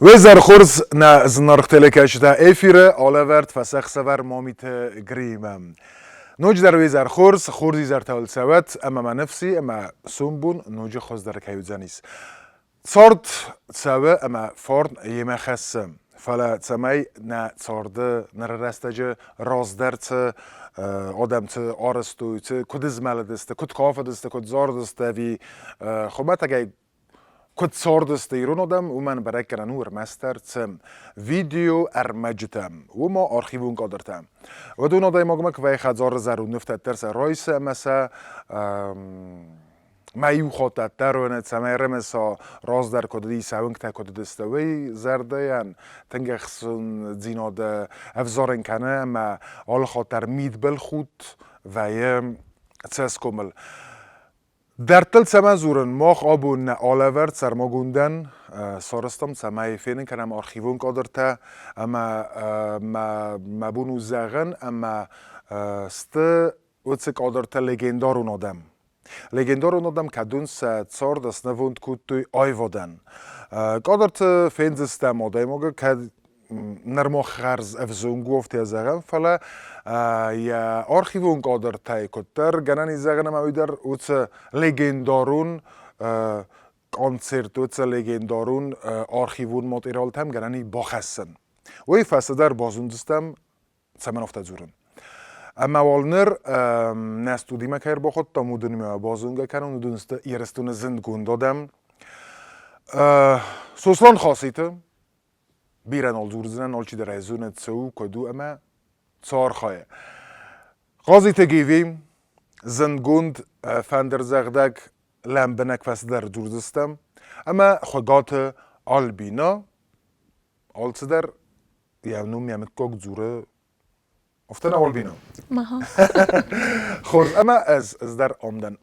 Уе зӕр хорз, нӕ зынаргъ телекӕсджытӕ, эфиры алӕвӕрд фӕсӕхсӕвӕр Мамиты Гриимӕ. Ноджыдӕр уе зӕр хорз, хорз изӕртӕ уыл цӕуӕт, ӕмӕ мӕ ныфс и, ӕмӕ сомбон ноджы хуыздӕр кӕй уыдзӕнис. Цард цӕуы ӕмӕ фарн йемӕ хӕссы. Фӕлӕ цӕмӕй нӕ царды ныры рӕстӕджы раздӕр цы адӕм цы арӕзтой, цы куыд змӕлыдысты, куыд кафыдысты, куыд зарыдысты ӕви хуымӕтӕгӕй куыд цардысты ирон адӕм, уымӕн бӕрӕг кӕнӕн у ӕрмӕстдӕр цы видео ӕрмӕджытӕ, уымӕ архивон кадртӕ. Уыдон адӕймагмӕ куы вӕййы хӕдзары зӕронд нывтӕ дӕр сӕ райсы ӕмӕ сӕ мӕ иу хатт ӕддӕр цӕмӕй ӕрымыса, раздӕр куыд уыди, сӕ уынгтӕ куыд уыдысты, уый зӕрдӕйӕн тынг ӕхцондзинад ӕвзарын кӕны ӕмӕ алы хатт дӕр мидбылхудт вӕййы цӕсгомыл. Дӕрдтыл цӕмӕн дзурын, мах абон нӕ алӕвӕрд сӕрмагондӕн сарӕзтам, цӕмӕй фенын кӕнӕм архивон кадртӕ ӕмӕ мӕ бон у зӕгъын, ӕмӕ сты уыцы кадртӕ легендарон адӕм. Легендарон адӕм кӕдон сӕ цард снывонд кодтой аивадӕн. Кадрты фендзыстӕм адӕймагы, кӕд нырма хӕрз ӕвзонг уӕвтӕ зӕгъӕм, фӕлӕ йӕ архивон кадртӕй куыддӕр гӕнӕн ис зӕгъын ӕмӕ уый дӕр уыцы легендарон концерт, уыцы легендарон архивон материалтӕм гӕнӕн ис бахӕссын. Уый фӕстӕдӕр базондзыстӕм, цӕмӕн афтӕ дзурын. Ӕмӕ уал ныр нӕ студимӕ кӕй ӕрбахуыдтам, уыдонимӕ базонгӕ кӕнын, уыдон сты Ирыстоны зындгонд адӕм. Сослан Хаситы бирӕ нал дзурдзынӕн, алчидӕр ӕй зоны, цы у, куыд у ӕмӕ цы архайы. Хъазиты Гиви, зындгонд фӕндырдзӕгъдӕг лӕмбынӕг фӕцыдӕр дзурдзыстӕм, ӕмӕ Хуыгаты Альбина алцыдӕр йӕ ном йӕ мыггаг дзуры. Афтӕ нӕ Альбина? Хорз, ӕмӕ ӕз дӕр ам дӕн.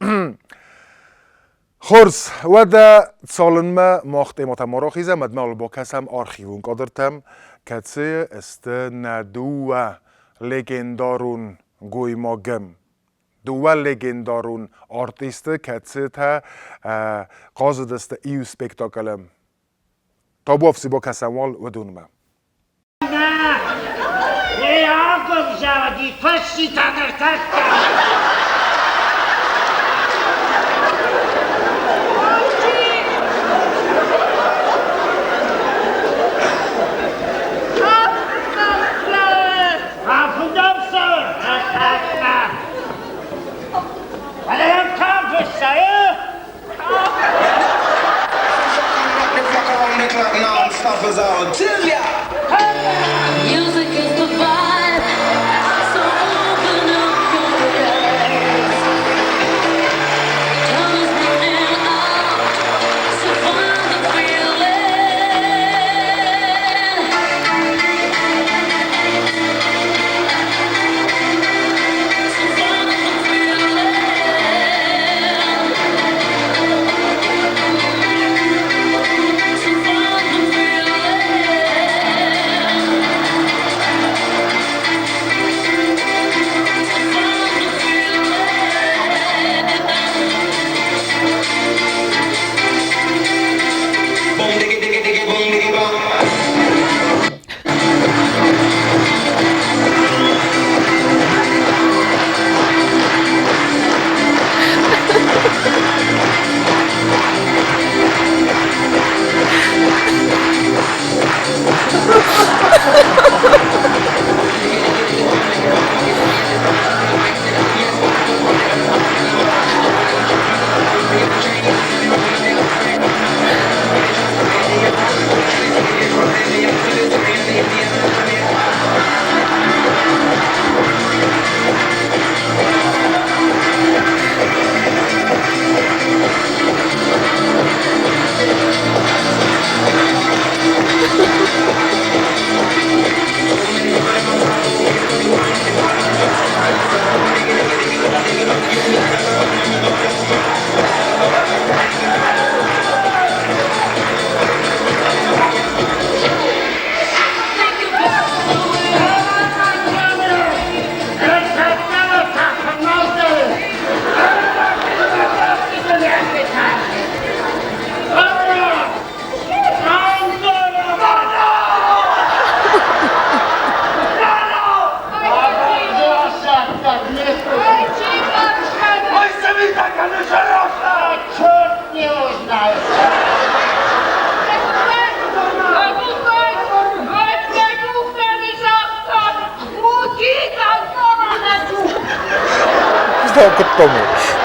Хорз, уӕдӕ цалынмӕ мах темӕтӕм ма рахизӕм, уӕдмӕ уал бакӕсӕм архивон кадртӕм, кӕцыйы сты нӕ дыууӕ легендарон гоймагы. Дыууӕ легендарон артисты, кӕцытӕ хъазыдысты иу спектаклы. Табуафси бакӕсӕм уал уыдонмӕ. Нӕ, агуывзӕди фӕсситӕ ныртӕккӕ. Афындӕм цӕуы ныртӕккӕ. Фӕлӕ йӕм кӕм фыссӕй? Music is the vibe, so open up your eyes. Куыдтому.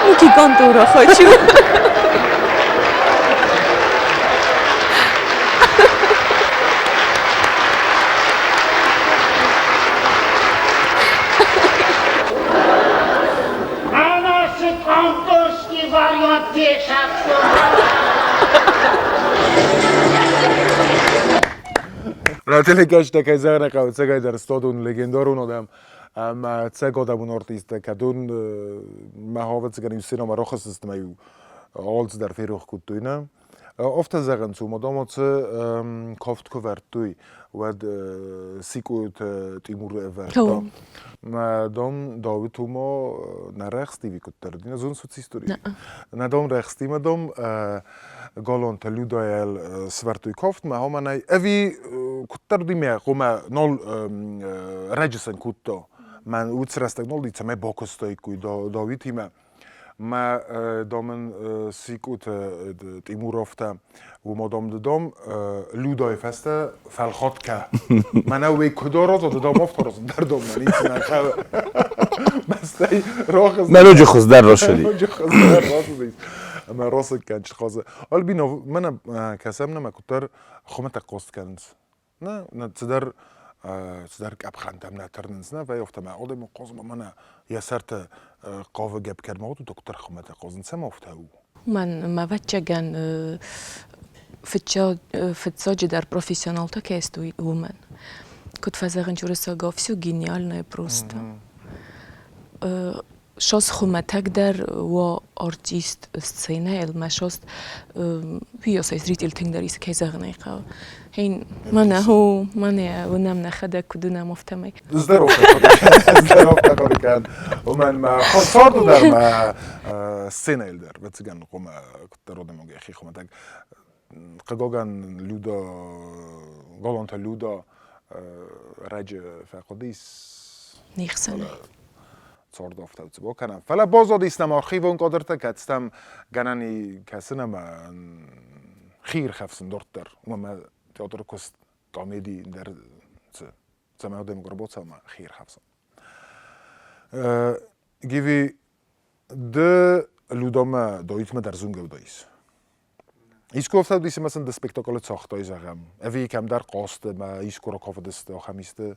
Муки контура хочу. Ӕмӕ цы конторский вариант фесӕфтон. Телекӕсджытӕ кӕй зӕгъын хъӕуы, ӕцӕгӕйдӕр стодун легендарон адӕм ӕмӕ ӕцӕг адӕмон артисттӕ, кӕдон мӕ ӕвӕццӕгӕн иу сценӕмӕ рахызтысты ӕмӕ иу алцыдӕр ферох кодтой, нӕ? Афтӕ зӕгъынц, уымӕ дам цы кафт куы вӕрдтой, уӕд Сикъоты Тимур ӕвӕрдта. Дам Давид уымӕ нӕ рӕхстиви куыддӕр. Дина зоныс уыцы истори? Нӕ дам рӕхстимӕ дам Галонтӕ Людайӕл свӕрдтой кафтмӕ, ӕмӕ нӕй ӕви куыддӕр димӕ хъуамӕ нал рӕджысын кодта. Мӕн уыцы рӕстӕг нал ди, цӕмӕй бакуыстаиккой Давидимӕ. Мӕ домын Сикъоты Тимуровтӕ уымӕ дом дом Людайы фӕстӕ фӕлхатгӕ. Мӕнӕ уый куыд араза, ды дам афтӕ аразын дӕр дом мӕ ницы нӕ хъӕуы. Мӕстӕй рахыз. Мӕ ноджы хуыздӕр расыди. Ноджы хуыздӕр расыди. Ӕмӕ расыг кӕнчы хъазы. Альбина, мӕнӕ кӕсӕм нӕмӕ куыддӕр хуымӕтӕг хъост кӕнынц. Нӕ, нӕ цыдӕр цыдӕр къӕпхӕнтӕм нӕ тырнынц, нӕ вӕййы афтӕ мӕ адӕмы хъазмӕ мӕнӕ йӕ сӕрты хъавы гӕпп кӕрмӕ уыд, доктор хуымӕтӕг хъазын цӕмӕ афтӕ у? Мӕн мӕ ӕвӕццӕгӕн фыццаджыдӕр профессионалтӕ кӕй сты, уымӕн. Куыд фӕзӕгъынц уырыссагау, все гениальное просто. Шос хуымӕтӕгдӕр уа артист сценӕйыл мӕ шост уыйасӕй зритель тынгдӕр исы, кӕй зӕгъын ӕй хъӕуы. Хейн, мӕнӕ хо, мӕнӕ уынӕм нӕхӕдӕг куыд уынӕм, афтӕмӕй. Здоровка кӕн. Уымӕн мӕ царды дӕр мӕ сценӕйыл дӕр, ӕвӕццӕгӕн, хъуамӕ куыддӕр адӕмон йӕхи хуымӕтӕг. Хъыгагӕн, Люда, Галанты Люда раджы фӕхъуыдис. Не хсӕнӕй. Цордофтӕ бакӕнӕм. Фӕлӕ баззадис нӕм архивон кадртӕ, кӕцытӕм гӕнӕн и кӕсын ӕмӕ хиирхӕфсын дарддӕр. Уымӕн ӕмӕ театры куыст комеди дӕр цӕмӕй адӕмы ӕрбацӕуа хиирхӕфсын. Гиви, ды Людомӕ Доитмӕ дӕр зонгӕ уыдаис? Искуы ӕфтауд ӕмӕ сын ды спектаклы цагътай, зӕгъӕм, ӕви кӕмдӕр хъазты ӕмӕ искуы ракафыдысты ахӕм исты?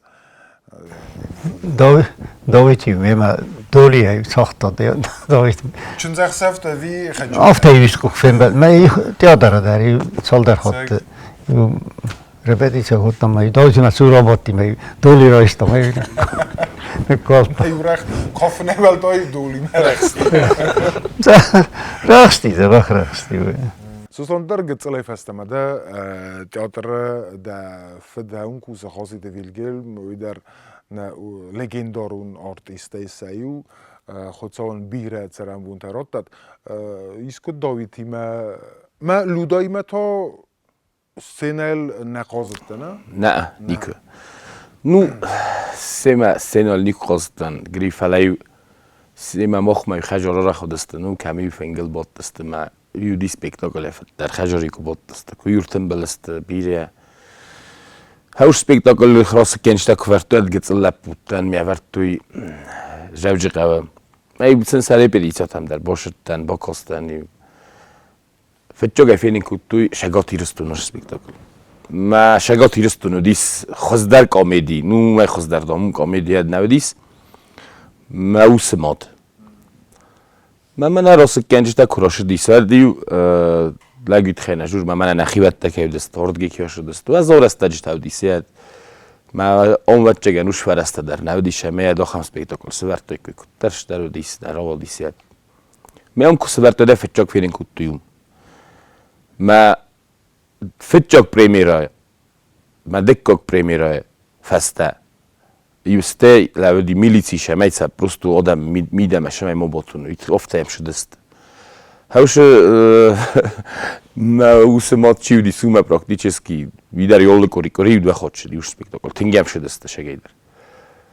Давид мемӕ Долийӕ цагъта Давид. Чындзӕхсӕвтӕ ӕви хӕджы? Афтӕ искуы фембӕлд. Мӕ театры дӕр цалдӕр хатты репетиция кодтам, мӕ Давидимӕ цур абадти, мӕ Доли райста, мӕ ныккалдта. Кафынӕй уӕлдай Долимӕ рӕхсти. Рӕхсти, дзӕбӕх рӕхсти. Сослан дӕр гыццылӕй фӕстӕмӕ дӕ театры дӕ фыд кусы Хоситы Вильгельм, уый дӕр нӕ легендарон артисттӕй сӕ иу, Хуыцауӕн бирӕ цӕрӕнбонтӕ радтат. Искуы Давитимӕ, мӕ Людӕимӕ та сценӕйыл нӕ хъазыдтӕ, нӕ? Нӕ, никуы. Ну, семӕ сценӕйыл никуы хъазыдтӕн, гри, фӕлӕ-иу семӕ махмӕ хӕдзары рахуыдысты, ну, кӕм-иу фынгыл бадтысты, мӕ иу спектакль фыддӕр хӕдзари куы бадтысты, куы ӕртымбыл сты бирӕ. Хӕус спектакль рацыккӕнджытӕ куы вӕрдтой гыццыл лӕппутӕн, ме ӕвӕрдтой Дзӕуджыхъӕуы. Ӕй сын сӕ репетициятӕм дӕр босыдтӕн, бакастӕн. Фыццагӕй фенын кодтой Цӕгат Ирыстоны спектакль. Мӕ Цӕгат Ирыстоны уыдис хуыздӕр комеди, ну, мӕ хуыздӕр, дам, комедийӕ нӕ уыдис. Мӕ усы мад. Мӕ мӕнӕ расыггӕнджытӕ куы рацыдис, уӕд-иу лӕг уыдхӕй нӕ жур, мӕ мӕнӕ нӕхиуӕттӕ кӕй уыдысты, уырдыгӕй кӕй уыдысты, уӕззау рӕстӕджытӕ уыдис. Мӕ ӕвӕццӕгӕн ус фӕрӕзтӕ дӕр нӕ уыдис ӕмӕ йӕ ахӕм спектакль сӕвӕрдтой, куыддӕр стӕр уыдис, дӕр ауадис. Мӕ уым куы сӕвӕрдтой, дӕ фыццаг фенын кодтой уым. Мӕ фыццаг премьерӕ, мӕ дыккаг премьерӕ фӕстӕ Иустӕй лӕууыди милици сӕмӕй цӕ просто адӕм мидӕмӕ сӕмӕй ма батун, офтӕ йӕм шыдысты. Хӕусы мӕ усы мад чи уыди, сумӕ практически уый дӕр ёлы къуыри къуыри дыууӕ хатт шыди уыцы спектакль, тынг йӕм шыдысты сӕгӕй дӕр.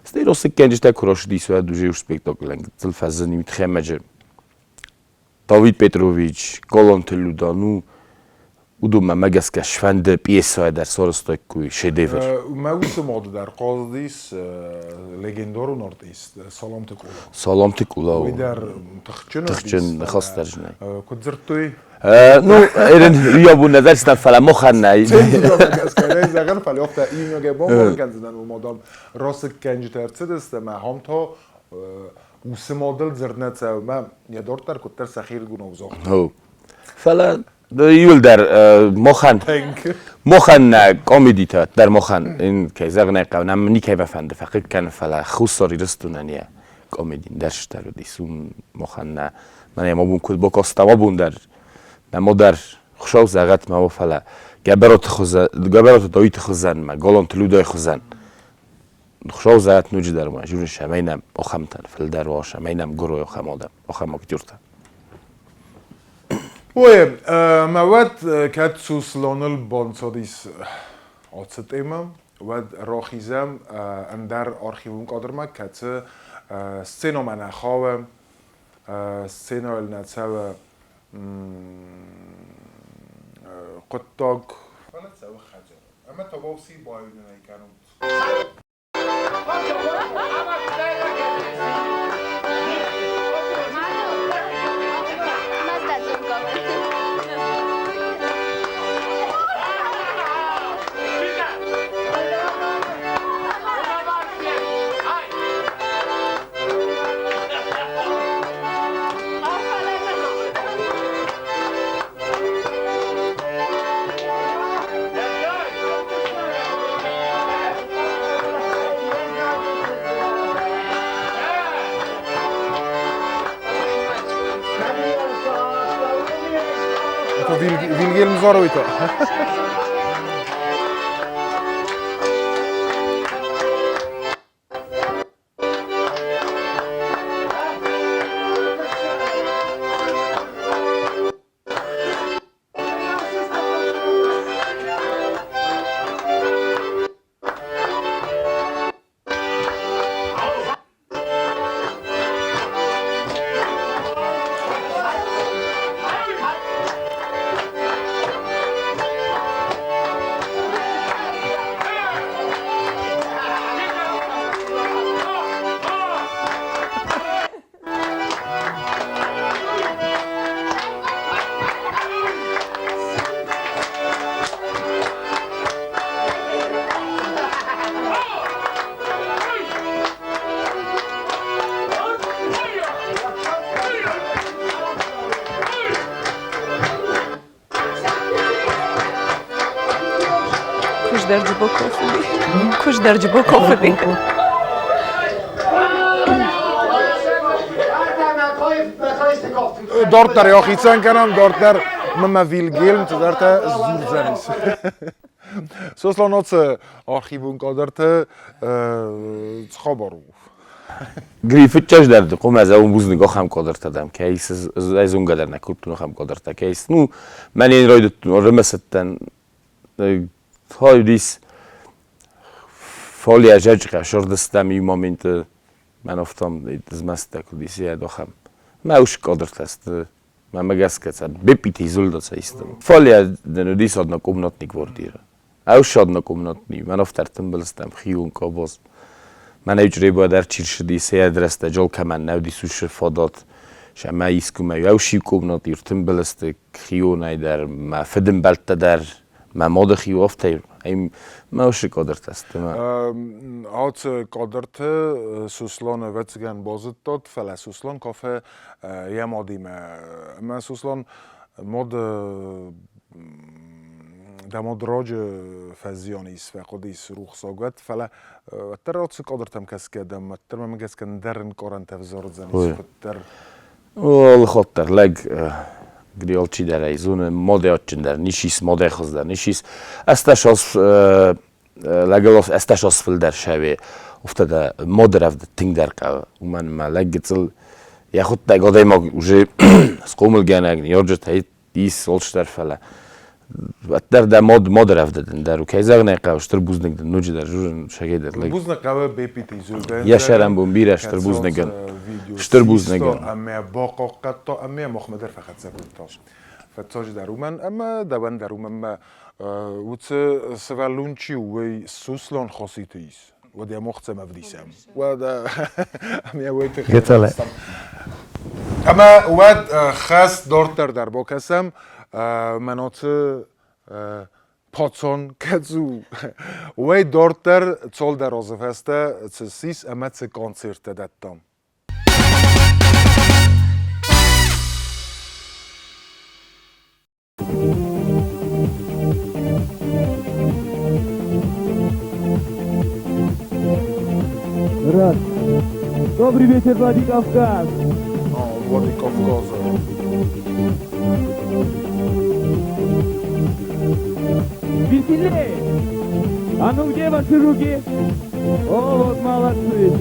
Стӕй росыккӕнджытӕ куы рашыдис, уӕд уже уыцы спектаклӕн гыццыл фӕзын и тхӕмӕджы Давид Петрович, Колонты Люда, ну, Уыдонмӕ мӕ гӕсгӕ сфӕнды пьесӕйӕ дӕр сарӕзтаиккой шедевр. Мӕ уыцы моды дӕр хъазыдис легендарон артист Саламты Къола. Саламты Къола. Уый дӕр тыхджын Тыхджын ныхасдӕрджынӕй. Куыд дзырдтой? Ну, эрен уый нӕ дӕрстӕн, фӕлӕ мохӕн нӕй. Цензурӕмӕ зӕгъын, фӕлӕ афтӕ иунӕгӕй бамбарын кӕндзынӕн, уым адӕм расыггӕнджытӕ ӕрцыдысты ӕмӕ ахӕм та уыцы модыл дзырд нӕ цӕуы мӕ йӕ дарддӕр куыддӕр сӕхирдыгонау загътой. Фӕлӕ иуылдӕр мохӕн мохӕн нӕ комедитӕ дӕр мохӕн кӕй зӕгъын ӕй хъӕуы, нӕм никӕй фӕфӕнды фӕхъыг кӕнын, фӕлӕ Хуссар Ирыстонӕн йӕ комеди дӕсдӕр уыдис, уым мохӕн нӕ мӕнӕ мӕ бон куыд бакастам абон дӕр, нӕ дӕр Хуыцау зӕгъӕт ма, фӕлӕ Гӕбӕроты хуызӕн, Гӕбӕроты Дауиты хуызӕн мӕ Голонты Людӕйы хуызӕн Хуыцау зӕгъӕт ноджыдӕр ма зоныс, ӕмӕ нӕм ахӕмтӕн фылдӕр уа, ӕмӕ нӕм гуырой ахӕм адӕм, ахӕм актертӕ. Ой, ӕмӕ уӕд кӕд Суслоныл банцадис ацы темӕ, уӕд рахизӕм ӕндӕр архивон кадрмӕ, кӕцы сценӕмӕ нӕ хауы, сценӕйыл нӕ цӕуы хъуыддаг. Фӕлӕ цӕуы хӕдзары. Ӕмӕ табуафси баиу нын ӕй кӕнут. Вильгельм Зоруйто. Хуыздӕр Джибокофыди. Дарддӕр йӕхицӕн кӕнӕм, дарддӕр мӕ Вильгельм цыдӕртӕ сдзурдзӕнис. Сослан оцы архивон кадрты цы хабар у? Гриффитчаш дӕр хъуамӕ зӕгъон бузныг ахӕм кадртӕ дӕм, кӕй ӕз зонгӕ дӕр нӕ кодтон ахӕм кадртӕ, кӕй ну, мӕнӕн райдыдтон, ӕрымысыдтӕн, уыдис фолия зӕджхъӕ сырдыстӕм иу моменты мӕн офтам змӕстӕ куыд ис ахӕм. Мӕ ус кадртӕ сты, мӕмӕ гӕсгӕ цӕ беппити изольда цӕ истым. Фолия дын уыдис однокомнатный квартира. Ӕус однокомнатный, мӕн офтӕр тымбылыстӕм хион къабаз. Мӕнӕ Чъребуа дӕр чи рцыди, сӕ адрестӕ джол кӕмӕн нӕ уыдис уыцы фадат, сӕмӕ искуымӕ ӕус иу комнат ӕртымбыл сты хионӕй дӕр, мӕ фыдымбӕлттӕ дӕр, мӕ мады хиу афтӕ мӕ уыцы кадртӕ сты. Ацы кадрты Суслан ӕвӕццӕгӕн базыдтат, фӕлӕ Суслан кафе йӕ мадимӕ. Ӕмӕ Суслан мад дӕ мад раджы фӕзиан ис, фӕхъуыдис рухсагуат, фӕлӕ уӕддӕр ацы кадртӕм кӕсгӕ дӕм, уӕддӕр мӕм гӕсгӕ ӕндӕр ӕнкъарӕнтӕ ӕвзардзӕнис куыддӕр. Алы хатт дӕр лӕг алчидӕр ӕй зоны, мадӕй адджындӕр ничи ис, мадӕй хуыздӕр ничи ис. Ӕстӕс аз лӕгыл 80 аз фылдӕр сӕуе, афтӕ дӕ мады рӕвдыд тынгдӕр хъӕуы. Уымӕн ӕмӕ лӕг гыццыл йӕхуыдтӕг адӕймаг уже схъомылгӕнӕг, ныййарджытӕ ис алчидӕр, фӕлӕ уӕддӕр дӕ мад мады рӕвдыд ӕндӕр у. Кӕй зӕгъын ӕй хъӕуы, стыр бузныг дын ноджыдӕр журын сӕгӕйдӕр лӕг. Бузныг хъӕуы Беппиты Изольдӕйӕн. Йӕ сӕрӕнбон бирӕ стыр бузныг. Стыр бузныг. Ӕмӕ бахъахъхъӕдта ӕмӕ махмӕ дӕр фӕхӕццӕ кодта. Фыццаджы дӕр уымӕн ӕмӕ дӕуӕн дӕр уымӕн ӕмӕ уыцы сывӕллон чи у, уый Суслон Хоситы ис. Уӕд йӕ мохцӕм ӕвдисӕм. Уӕд ӕмӕ уый тыххӕй. Ӕмӕ уӕд хӕс дарддӕр дӕр бакӕсӕм. Мӕноты Пацан кӕцу. Уый дарддӕр цалдӕр азы фӕстӕ цы ссис ӕмӕ цы концерттӕ дӕттам. Раз. Добрый вечер, Владикавказ! О, Владикавказа. Веселее! А ну где ваши руки? О, вот молодцы!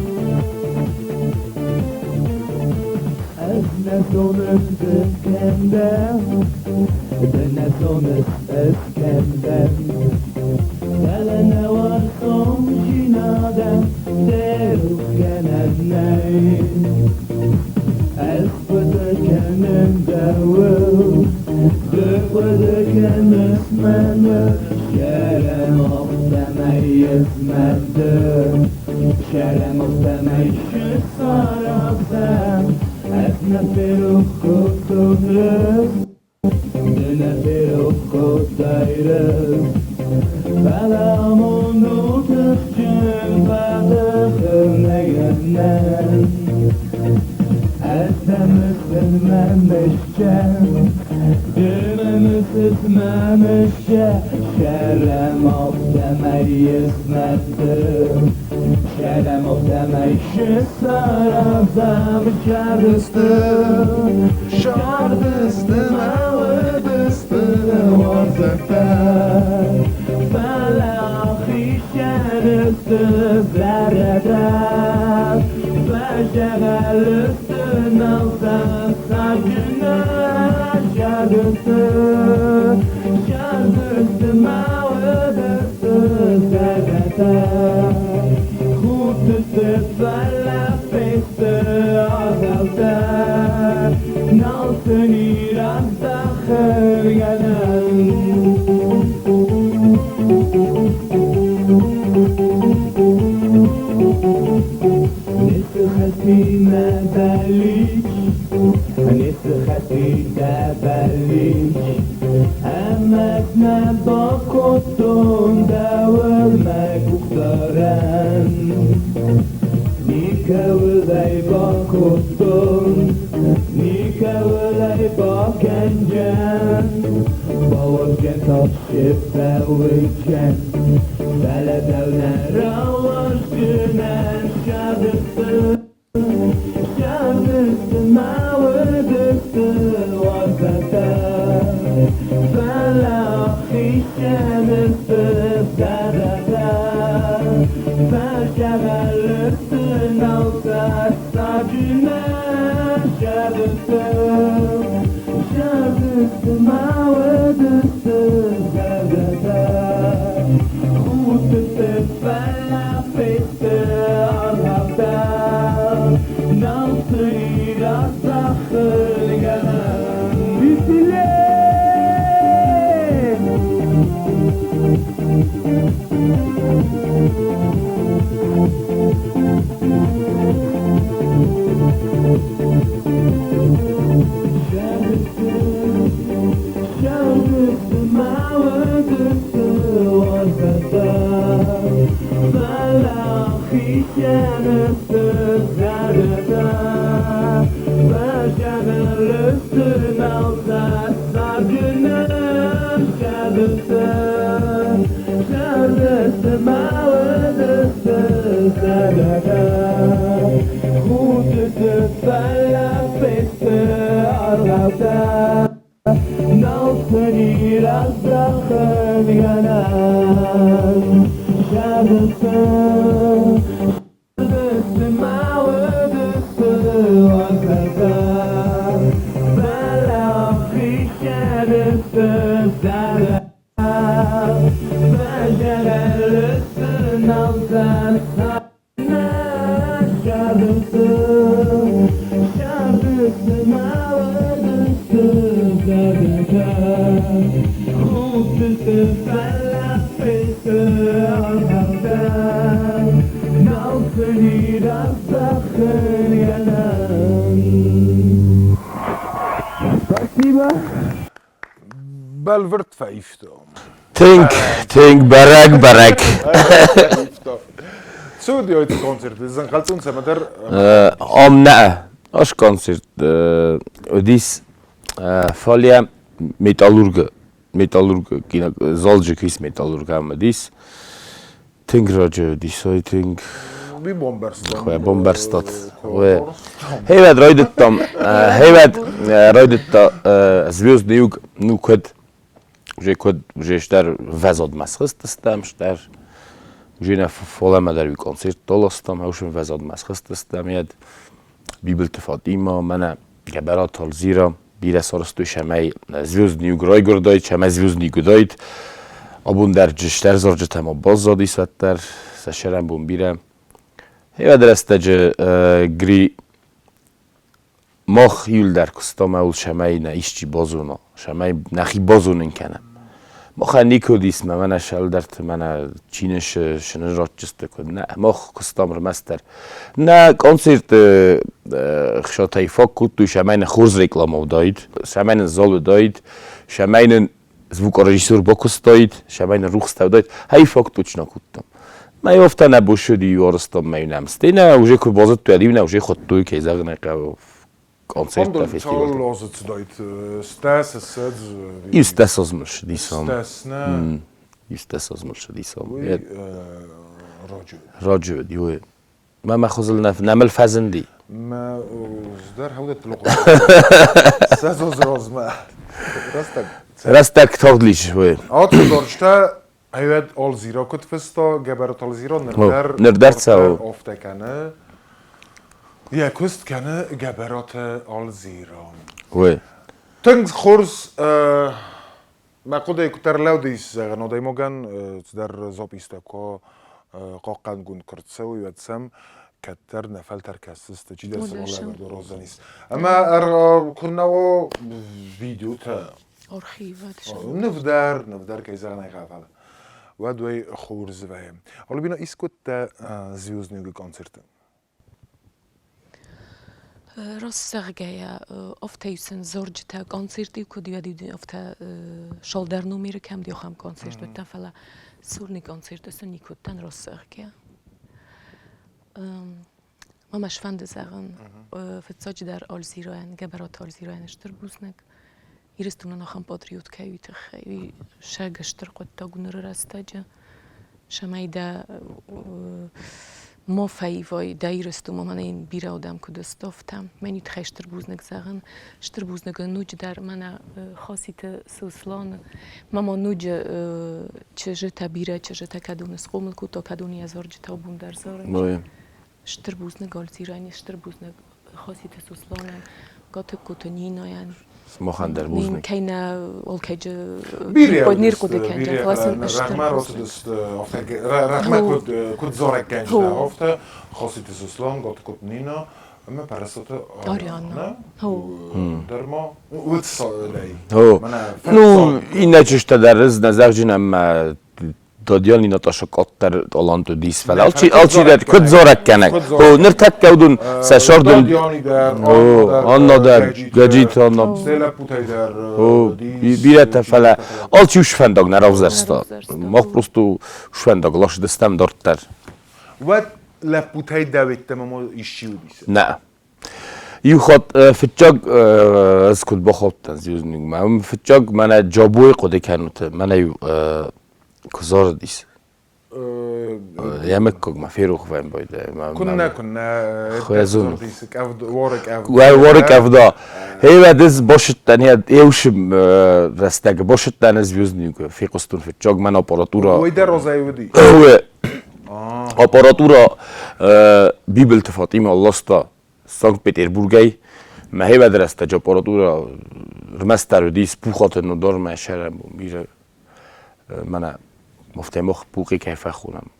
Худтысты, фӕлӕ фесты ӕргъӕвтӕ. Нал сын и раздӕхын гӕнӕн. Спасибо. Бӕлвырд фӕивтон. Тынг, тынг бӕрӕг, бӕрӕг. Цы уыди ойты концерты? Зӕнхӕлцъун цӕмӕдӕр? Ам нӕ. Ас концерт уыдис фале Металлургы Металлург залджы кис Металлург ам уыдис. Тынг раджы уыдис, ой тынг. Ми бомбӕрстат. Бомбӕрстат. Хейвӕд райдыдтам, хейвӕд райдыдта Звездный юг, ну куыд уже куыд уже стӕр вӕзадмӕ схызтыстӕм, стӕр уже нӕ фалӕмӕ дӕр концерт доластам, ӕушын вӕзадмӕ схызтыстӕм, йӕд Бибылты Фатима, мӕнӕ Гӕбӕраты Алзира, бирӕ сарӕзтой сӕмӕй Звездный юг райгуырдаид, сӕмӕй Звездный юг уыдаид. Абон дӕр стӕр зарджытӕ ма баззадис уӕддӕр, сӕ сӕрӕнбон бирӕ. Хевӕд рӕстӕджы Гри мах иуылдӕр куыстам ӕуыл сӕмӕй нӕ исчи базона, сӕмӕй нӕхи базонын кӕнӕм. Махӕн никуы уыдис мӕ мӕнӕ сӕлдӕрты, мӕнӕ чи нын сынызрадджысты куыд нӕ. Мах куыстам ӕрмӕстдӕр. Нӕ концерты хсӕтӕй фаг кодтой, сӕмӕй нын хорз реклама уыдаид, сӕмӕй нын зал уыдаид, сӕмӕй нын звукорежиссер бакуыстаид, сӕмӕй нын рухстӕ уыдаид. Хай фаг точно кодтам. Мӕ афтӕ нӕ босыди арыстонмӕ нӕм. Стӕй нӕ уже куы базыдтой, ӕд-иу нӕ уже хуыдтой, кӕй зӕгъын ӕй хъӕуы, концерттӕ, фестивальтӕ. Юстас озмылшыдисом. Юстас озмылшыдисом. Раджы уыди, уый. Мӕ мӕ хуызыл нӕмыл фӕзынди. Мӕ уздӕр хӕудӕт Сӕзозрозмӕ. Рӕстӕг. Рӕстӕг тагъд лис, уый. Аты доржтӕ Ӕвӕд Алзира куыд фыста, Гӕбӕраты Алзира ныр дӕр ныр дӕр цӕуы. Афтӕ кӕны. Йӕ куыст кӕны Гӕбӕраты Алзира. Уый. Тынг хорз мӕ хъуыдыйы куыддӕр лӕудис, зӕгъын, адӕймагӕн цыдӕр запистӕ куы хъахъхъӕнгонд куы рцӕуой, уӕд сӕм кӕддӕр нӕ фӕлтӕр кӕсдзысты, чидӕр сӕм алӕвӕрд араздзӕнис. Ӕмӕ куы нӕ уа видеотӕ, Нывдӕр, нывдӕр, кӕй зӕгъын ӕй хъӕуы. Уӕд уый хорз вӕййы. Альбина, искуыдтӕ Звездный концерты? Раст зӕгъгӕйӕ, афтӕ сын зарджытӕ концерты куыд уӕд, афтӕ цалдӕр номеры кӕм ахӕм концерт уыдтӕн, фӕлӕ сольный концерты сын никуы уыдтӕн, раст зӕгъгӕйӕ. Мӕ сфӕнды зӕгъын, фыццаджыдӕр Альзирайӕн, Гӕбӕраты Альзирайӕн стыр бузныг. Ирыстонӕн ахӕм патриот кӕй уый тыххӕй, уый сӕг стыр хъуыддаг у ныры рӕстӕджы, цӕмӕй дӕ ма фӕивай дӕ Ирыстонмӕ, мӕнӕ йын бирӕ адӕм куыд сты, афтӕ. Мӕн уый тыххӕй стыр бузныг зӕгъын. Стыр бузныг ноджыдӕр мӕнӕ Хаситы Сослан, мӕ ма ноджы чызджытӕ, бирӕ чызджытӕ кӕдоны схъомыл кодта, кӕдоны йӕ зарджытӕ абон дӕр зарынц. Стыр бузныг Альзирӕн, стыр бузныг Хаситы Сосланӕн, Гатыгкоты Нинайӕн. Сымахӕн дӕр бузныг. Кӕй нӕ алкӕджы не рхъуыды кӕнджын, фӕлӕ сын стыр Рӕгъмӕ рацыдысты, рӕгъмӕ куыд зарӕггӕнджытӕ, афтӕ Хаситы Сослан, Гатыгкоты Нина ӕмӕ Пӕрӕстаты Арианна. Дӕр ма уыд лӕй. Ну, иннӕ чызджытӕ дӕр ӕз нӕ зӕгъджын ӕмӕ Дадиани Наташа къаддӕр талант уыдис, фӕлӕ алчи, алчидӕр куыд зарӕггӕнӕг. О, ныртӕккӕ уыдон сӕ сӕрдын... О, Анна дӕр, Гӕджиты Анна. О, бирӕтӕ, фӕлӕ алчи усфӕндаг нӕ равзӕрста. Мах просто усфӕндаг ласдыстӕм дарддӕр. Уӕд лӕппутӕй дӕуеттӕмӕ ма исчи уыдис? Нӕ. Иу хатт фыццаг ӕз куыд бахаудтӕн Звездныймӕ, фыццаг мӕнӕ Джабойы хъуыды кӕнут, мӕнӕ-иу куы зарыдис. Йӕ мыггагмӕ ферох вӕййын байдайы. Куыннӕ, куыннӕ. Хуӕзун. Уоры къӕвда. Хейвӕд ӕз башыдтӕн еушым рӕстӕг башыдтӕн звездный фехъуыстон фыццаг мӕн аппаратура. Уый дӕр розӕй уыди. Аппаратура Бибылты Фатима ласта Санкт-Петербургӕй. Мӕ хевӕд рӕстӕджы аппаратура рмӕстдӕр уыдис Пухаты Нодармӕ сӕрӕнбон бирӕ мӕнӕ афтӕ мах пухъи кӕй фӕхонӕм.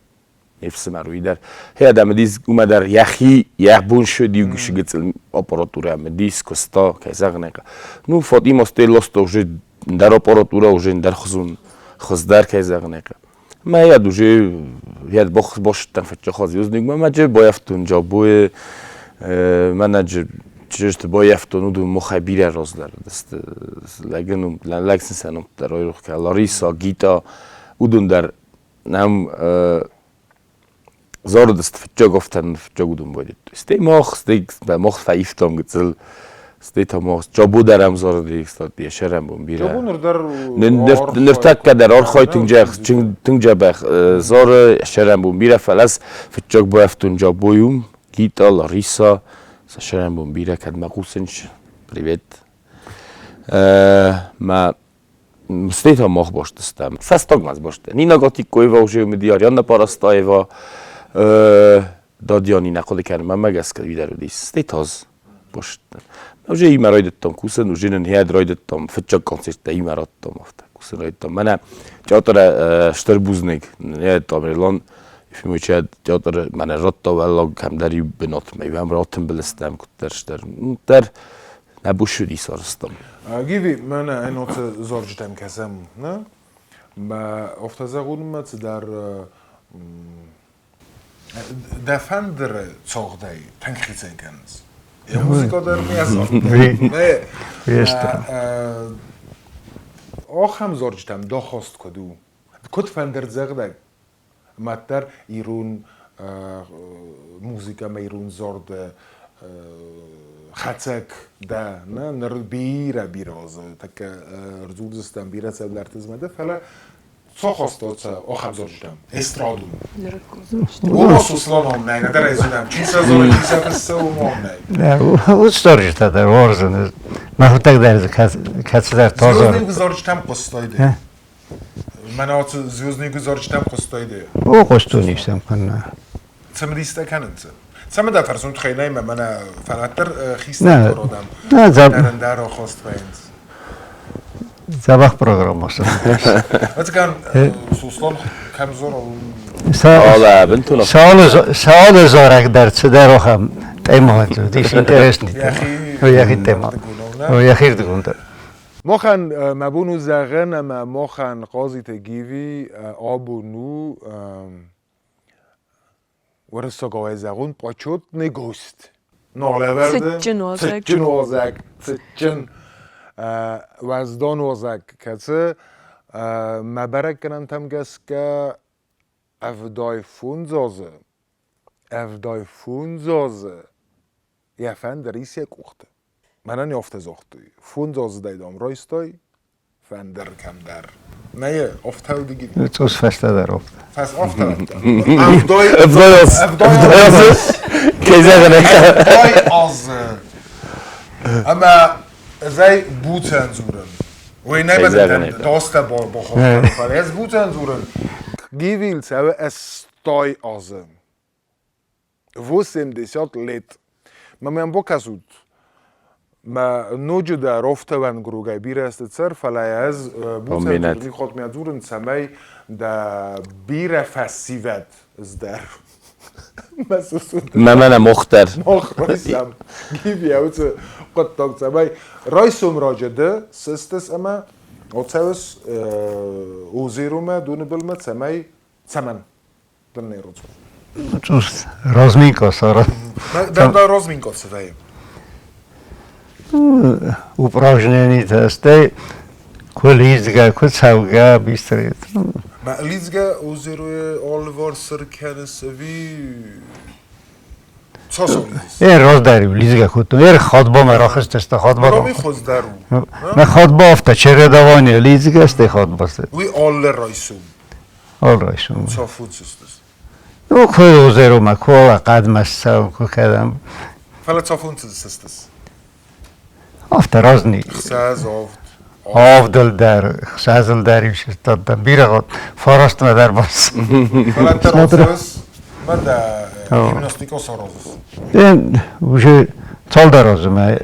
Не фсымӕр уый дӕр. Хе адӕм уыдис уымӕ дӕр йӕхи йӕ бон ссыд иу гыццыл аппаратурӕ уыдис, куыста, кӕй зӕгъын ӕй хъӕуы. Ну, Фатима стӕй ласта уже Ӕндӕр аппаратурӕ уже ӕндӕр хуызон хуыздӕр кӕй зӕгъын ӕй хъӕуы. Мӕ йӕд уже йӕд бахсыдтӕн фыццаг звездникмӕ мӕ джы баййӕфтон Джабойы мӕнӕ джы чызджыты баййӕфтон, уыдон махӕй бирӕ раздӕр уыдысты. Лӕгы ном, лӕг сын сӕ нӕмттӕ райрох кӕн. Лариса, Гита, уыдон дӕр нӕм зарыдысты фыццаг афтӕ фыццаг уыдон байдыдтой. Стӕй мах, стӕй мах фӕивтам гыццыл, стӕй та мах Джабо дӕр ӕм зарыди, кстати, йӕ сӕрӕнбон бирӕ. Джабо ныр дӕр Ныртӕккӕ дӕр архайы тынг дзӕбӕх зары, йӕ сӕрӕнбон бирӕ, фӕлӕ ӕз фыццаг бафтон Джабойы уым, Гита, Лариса, сӕ сӕрӕнбон бирӕ, кӕд мӕ хъусынц, привет. Мӕ Стӕй та мах бастыстӕм. Фӕстагмӕ сбасты. Нина Гатиккоева уже уыди, Арианна Парастаева, Дадиани нӕ хъуыды кӕны, мӕнмӕ гӕсгӕ уый дӕр уыдис. Стӕй та ӕз бастдӕн. Уже имӕ райдыдтам кусын, уже нын хӕд райдыдтам, фыццаг концерттӕ имӕ радтам, афтӕ кусын райдыдтам. Мӕнӕ театры стыр бузныг, не Тамерлан Ефимович театры мӕнӕ радта уӕллаг кӕмдӕр иу бынатмӕ, иу ӕм ратымбыл стӕм куыддӕр стӕр. Дӕр нӕ бусуди сарӕзтам. Гиви, мӕнӕ ӕноцы зарджытӕм кӕсӕм, нӕ? Мӕ афтӕ зӕгъунмӕ цыдӕр дӕ фӕндыры цагъдӕй тынг хицӕн кӕнынц. Йӕ музыка дӕр ме Ахӕм зарджытӕм дахаст куыд у? Куыд фӕндырдзӕгъдӕг Маддӕр ирон музыкӕмӕ ирон зарды хӕцӕг дӕ, нӕ? Ныр бирӕ бирӕ азы тӕккӕ рдзурдзыстӕм бирӕ цӕвлӕрты змӕды, фӕлӕ цохостоца ахӕм зарджытӕм эстрадун. Уома Сусланом нӕй, нӕдӕр ӕй зонӕм, чи сӕ зоны, чи сӕ фыссы, уымон нӕй. Уыцы зарджытӕ дӕр уарзын. Мӕхуыдтӕг дӕр дзы кӕцыдӕр тазар. Звездный зарджытӕм хъуыстай ды? Мӕнӕ ацы Звездный зарджытӕм хъуыстай ды? О, хъуыстон исӕм кӕнна. Цымыдистӕ кӕнынц. Цӕмӕ дӕ фӕрсун туххӕй нӕй мӕ мӕнӕ фанаттӕр хистӕр кородам. Дӕр охост вӕййынц. Дзӕбӕх программа Ӕцӕгӕн Суслан кӕм зора Саалы зарӕг дӕр цыдӕр ахӕм тема уыдис интересный тема. Йӕхи тема. Йӕхирдыгон дӕр. Махӕн мӕ бон у зӕгъын ӕмӕ махӕн Хъазиты Гиви абон у уырыссагау зӕгъун почетный гость. Налӕвӕрды Цытджын уазӕг. Цытджын уазӕг, цытджын уӕздан уазӕг, кӕцы мӕ бӕрӕггӕнӕнтӕм гӕсгӕ 75 азы, 75 азы йӕ фӕндыр ис йӕ къухты. Мӕнӕн афтӕ загътой, фондзаздзыдӕй, дам, райстай фӕндыр кӕмдӕр. Нӕ, афтӕ уыди. Цъус фӕстӕдӕр афтӕ. Фӕс афтӕ. Ӕвдай Кӕй зӕгъын ӕй Ӕвдай азы. Ӕмӕ ӕз буцӕн дзурын. Уый нӕ дастӕ бахохтам, фӕлӕ ӕз буцӕн дзурын. Гивил цӕуы 80 азы. 80 лет. Ма мӕм бакӕсут, мӕ ноджы дӕр офтауӕн гругӕй бирӕ сты цӕр, фӕлӕ ӕз буцӕн хотмӕ дзурын, цӕмӕй дӕ бирӕ фӕсивӕд здӕр. Мӕ мӕнӕ мох дӕр. Мох райсӕм. Гивия уыцы хъуыддаг, цӕмӕй райсом раджы ды сыстыс ӕмӕ оцӕуыс озерумӕ, доны былмӕ, цӕмӕй цӕмӕн дын не родзу. Разминка сара. Да, разминка цывӕйы. Упражненийтӕ, стӕй куы лидзгӕ, куы цӕугӕ, быстрее. Ма лидзгӕ озеруйы алыварс ӕркӕныс ӕви цас лидзыс? Э, раздӕр лидзгӕ кодтон. Эр ходбомӕ рахызтысты, ходба. Роми хуыздӕр у. Мӕ ходба афтӕ, чередование, лидзгӕ, стӕй ходба. Уый алы райсом. Алы райсом. Цафуцыстыс. Ну, куы озеромӕ, куы хъӕдмӕ ссӕуын, куы кӕдӕм. Фӕлӕ цафон сыстыс? Афтӕ разни. Хсӕз, авд. Авдыл дӕр, хсӕзыл дӕр иу сыстадтӕн. Бирӕ фарастмӕ дӕр бас. Фӕлӕ дӕ розыс, мӕ дӕ гимнастикӕ саразыс. Уже цалдӕр азы мӕ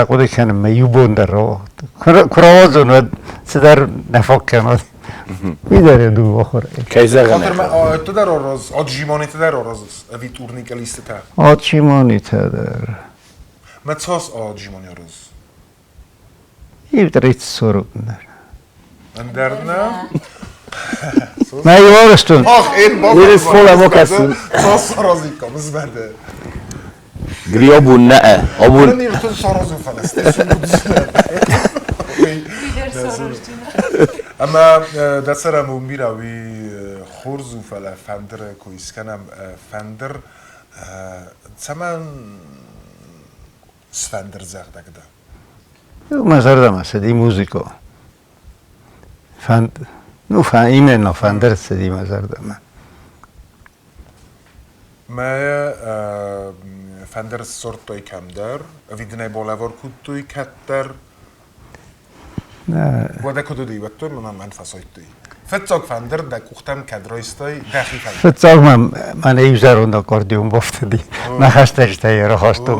ахъуыды кӕнын мӕ иу бон дӕр рауагъд. Куы рауадзон, уӕд цыдӕр нӕ фаг кӕнон. Уый дӕр дыууӕ хуры. Кӕй зӕгъын Ты дӕр аразыс, отжиманитӕ дӕр аразыс, ӕви турникӕлистытӕ? Отжиманитӕ дӕр. Мӕ цас отжимани аразыс? И 30-40. Ӕндӕр нӕ? Мӕ иуарӕстон. Ах, én Én ezt fogalmazom. Szaszarazik mizberde. Гри абун наа. Абун Мен иртен саразу фаластин. Ама дацара мумбира ви хорзу фала фандер ко исканам фандер цаман сфандер загдагда. Мӕ зӕрдӕмӕ цыди музыко. Фанд, ну, фа, именно фандер цыди мӕ зӕрдӕмӕ. Мӕ фандер сортой кӕмдӕр, виднай болавор куттуй кӕддӕр. Уӕдӕ куыд уыди, уӕддӕр мӕ мӕн фӕсайдтой. Фыццаг фӕндыр дӕ къухтӕм кӕд райстай, дӕхи фӕндыр. Фыццаг мӕм мӕнӕ иу зӕронд аккордеон бафтыди. Мӕ хӕстӕджытӕй ӕрхастон.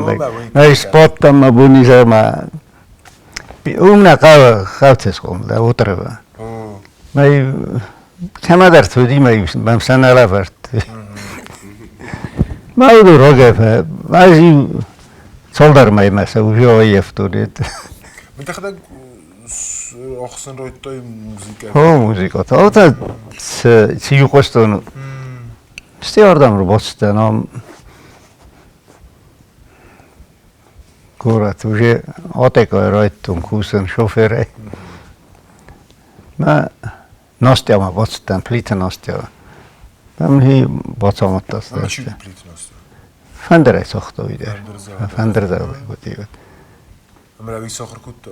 Мӕ сбадтӕн мӕ бонизӕрмӕ. Уым нӕ хъӕуы хъӕуты схъомыл, Отырова. Мӕ кӕмӕдӕрты уыди, мӕ мӕм сӕ нӕ лӕвӕрдтой. Мӕ уыдон рагӕй ӕз иу цалдӕр мӕймӕ сӕ уже ӕййӕфтон. Дӕхӕдӕг охсын райдыдтай музыкӕ? О, музыкӕ. Та цы иу хъуыстон, стӕй ардӕм ӕрбацыдтӕн ам горӕт уже атекӕй райдыдтон кусын шоферӕй. Мӕ Настямӕ бацыдтӕн, Плиты Настя. Мӕм бацамыдта. Ӕмӕ чи уыд Плиты Настя? Фӕндырӕй цагъта уый дӕр. Фӕндырдзагъдӕй уыди. Ӕмӕ уый сахуыр кодта?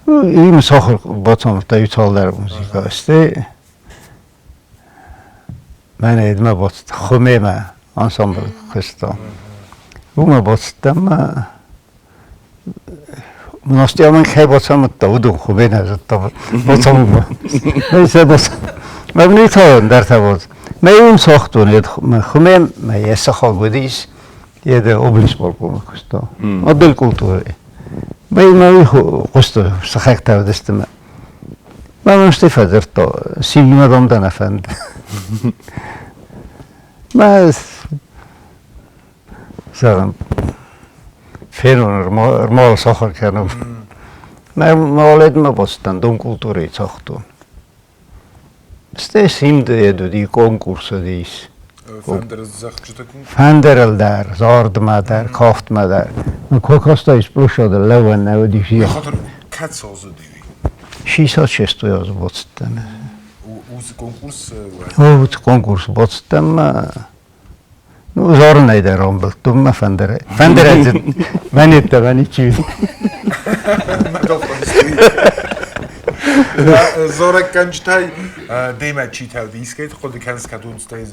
Им сахуыр бацамыдта иу цалдӕр музыка. Стӕй мӕнӕ едмӕ бацыд Хуымемӕ ансамбль куыста. Уымӕ бацыдтӕн мӕ Настя мын кӕй бацамыдта, уыдон Хуыме нӕ зыдта. Бацамыдта. Мӕ ницӕуыл ӕндӕртӕ уыд. Мӕ уым цагътон, Хуыме мӕ йӕ сыхаг уыдис, йӕ облисполкомы куыста. Отдел культуры. Мӕ мӕ хъуыстой, сыхӕгтӕ уыдысты мӕ. Мӕ мӕм стӕй фӕдзырдта, симдмӕ дам дӕ нӕ фӕнды. Мӕ зӕгъын, фенон, ӕрмал сахуыр кӕнон. Мӕ маледмӕ бацыдтӕн, дом культурӕйы цагътон. Стӕй симды йед уыди, конкурс уыдис. Фӕндырыл дӕр, зардмӕ дӕр, кафтмӕ дӕр. Кокостай сплощады лӕууӕн нӕ уыдис. Кӕд созыди? 66 азы бацыдтӕн. Уыцы конкурс? Уыцы конкурс бацыдтӕн мӕ Ну, зарынӕй дӕр рамбылдтон мӕ фӕндырӕй. Фӕндырӕй дзы мӕн йеддӕмӕ ничи уыд. Зарӕггӕнджытӕй демӕ читӕ уыди? Искӕй хъуыды кӕныс, кӕд уыдыстӕй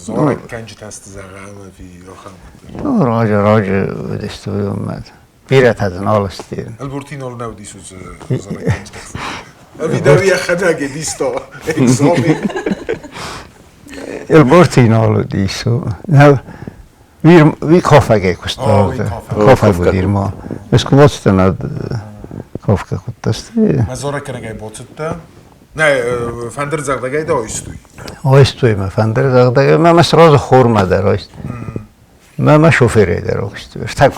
зарӕггӕнджытӕ сты зӕгъӕм ӕви ахӕм? Ну, раджы, раджы уыдысты уыдонмӕ. Бирӕтӕ дзы нал сты. Ӕлборти нал нӕ уыдис уыцы зарӕггӕнджытӕ? Ӕви дӕр йӕхӕдӕг эдисто экзамен? Элборти нал уыдис. Ви кафӕгӕй куыста. Кафӕг уыди ма. Ӕз куы бацыдтӕн, кафгӕ кодта. Мӕ зарӕггӕнӕгӕй бацыдтӕ? Нӕ, фӕндырдзӕгъдӕгӕй дӕ айстой? Айстой мӕ фӕндырдзӕгъдӕгӕй, мӕ мӕ сразу хормӕ дӕр айстой. Мӕ мӕ шоферӕй дӕр айстой. Так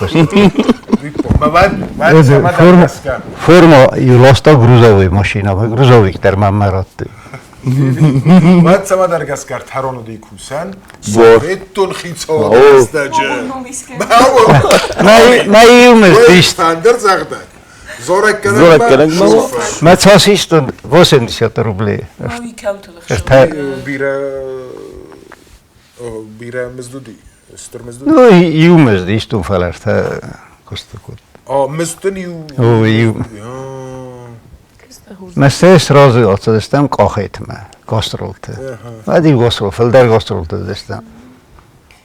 Форма иу ласта грузовой машина, грузовик дӕр мӕм радтой. Уӕд цӕмӕдӕр гӕсгӕ ӕртӕрон уыди кусӕн, Советтон хицауады рӕстӕджы. Мӕ иумӕ Фӕндырдзӕгъдӕг. Зарӕггӕнӕг Мӕ цас истон 80 рублей. Бирӕ бирӕ мызд уыди? Стыр мызд уыди? Ну, иу мызд истон, фӕлӕ ӕртӕ куысты кодта. А, мыздтын иу... О, иу. Мӕ стӕй сразу ацыдыстӕм Къахетмӕ, гастролты. Уӕд иу гастрол, фылдӕр гастролты уыдыстӕм.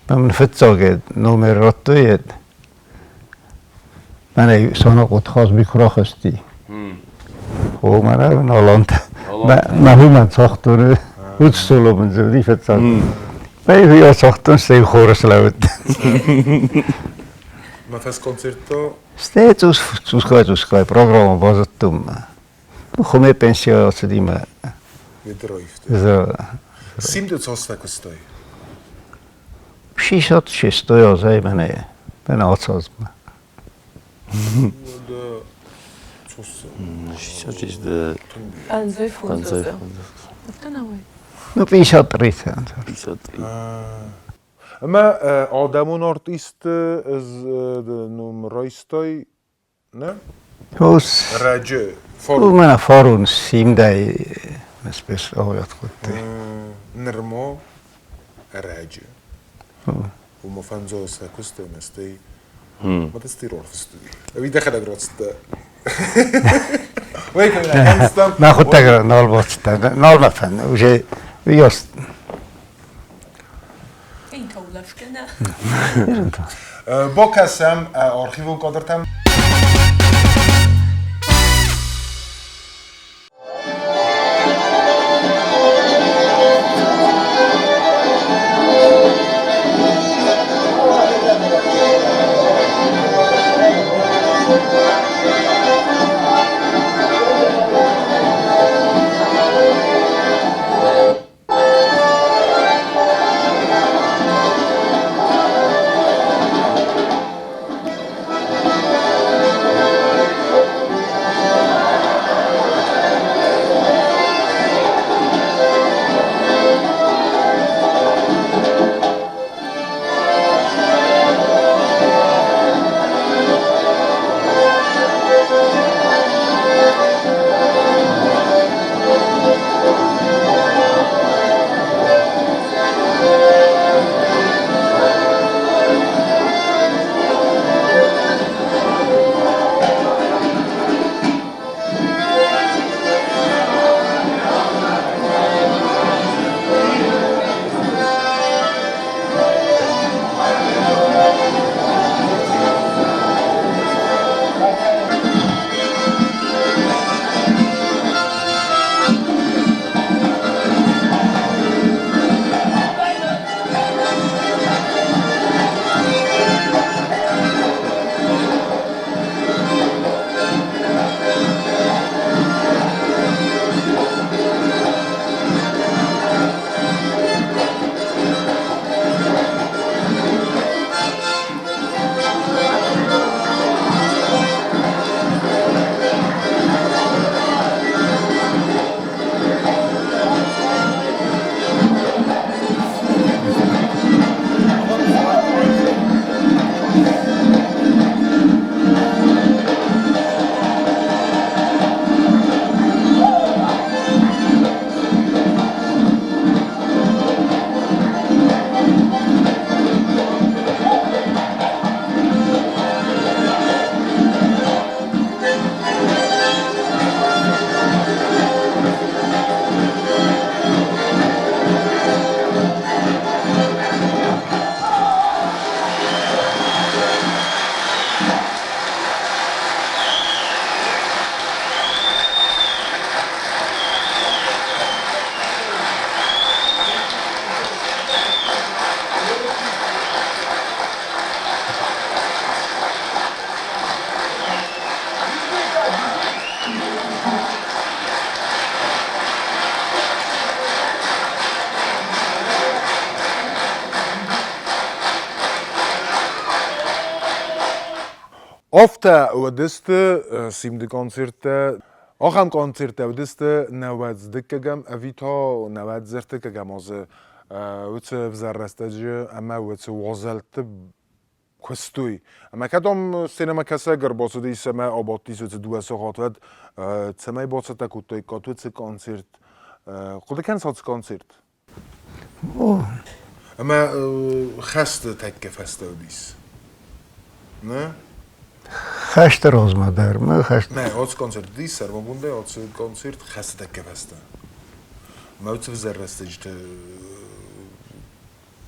Мӕ мын фыццаг номер радтой, мӕнӕ Сонахъоты Хазби куы рахызти. О, мӕнӕ Алантӕ. Мӕ уымӕн цагътон, уыд соло мын дзы уыди фыццаг. Мӕ ацагътон, стӕй хоры слӕууыд. Мӕ фӕсконцертто Стӕй цъус цъусгай-цъусгай программӕ базыдтон. Хуме пенсия ацыди мӕ. Симды цас фӕкуыстай? 66 азӕй мӕнӕ мӕнӕ ацы азмӕ. 64 55. Афтӕ нӕ уай? Ну, 53. 53. Ӕмӕ адӕмон артисты ном райстай, нӕ? Раджы. Мӕнӕ фарон симдӕй спецоват кодтой. Нырма ӕрӕджы. Уымӕ фӕндзос куысты ӕмӕ стӕй ма стӕй рорфыстой. Ӕви дӕхӕдӕг рацыдтӕ? Мӕ хъуыддаг нал бацыдтӕн, нал мӕ фӕнды. Уже уыйас. Бакӕсӕм архивон кадртӕм. Афтӕ уыдысты Симды концерттӕ. Ахӕм концерттӕ уыдысты 92-ӕм ӕви та 93-ӕм азы уыцы ӕвзӕр рӕстӕджы ӕмӕ уыцы уазӕлтты куыстой. Ӕмӕ кӕд ам сценӕмӕкӕсӕг ӕрбацыдис ӕмӕ абадтис уыцы дыууӕ сахат, уӕд цӕмӕй бацӕттӕ кодтаиккат уыцы концерт? Хъуыды кӕныс ацы концерт? Ӕмӕ хӕсты тӕккӕ фӕстӕ уыдис? Нӕ? Хӕсты размӕ дӕр мӕ хӕст. Нӕ, ацы концерт уыдис сӕрмагондӕй, ацы концерт хӕсты тӕккӕ фӕстӕ. Мӕ уыцы взӕр рӕстӕджыты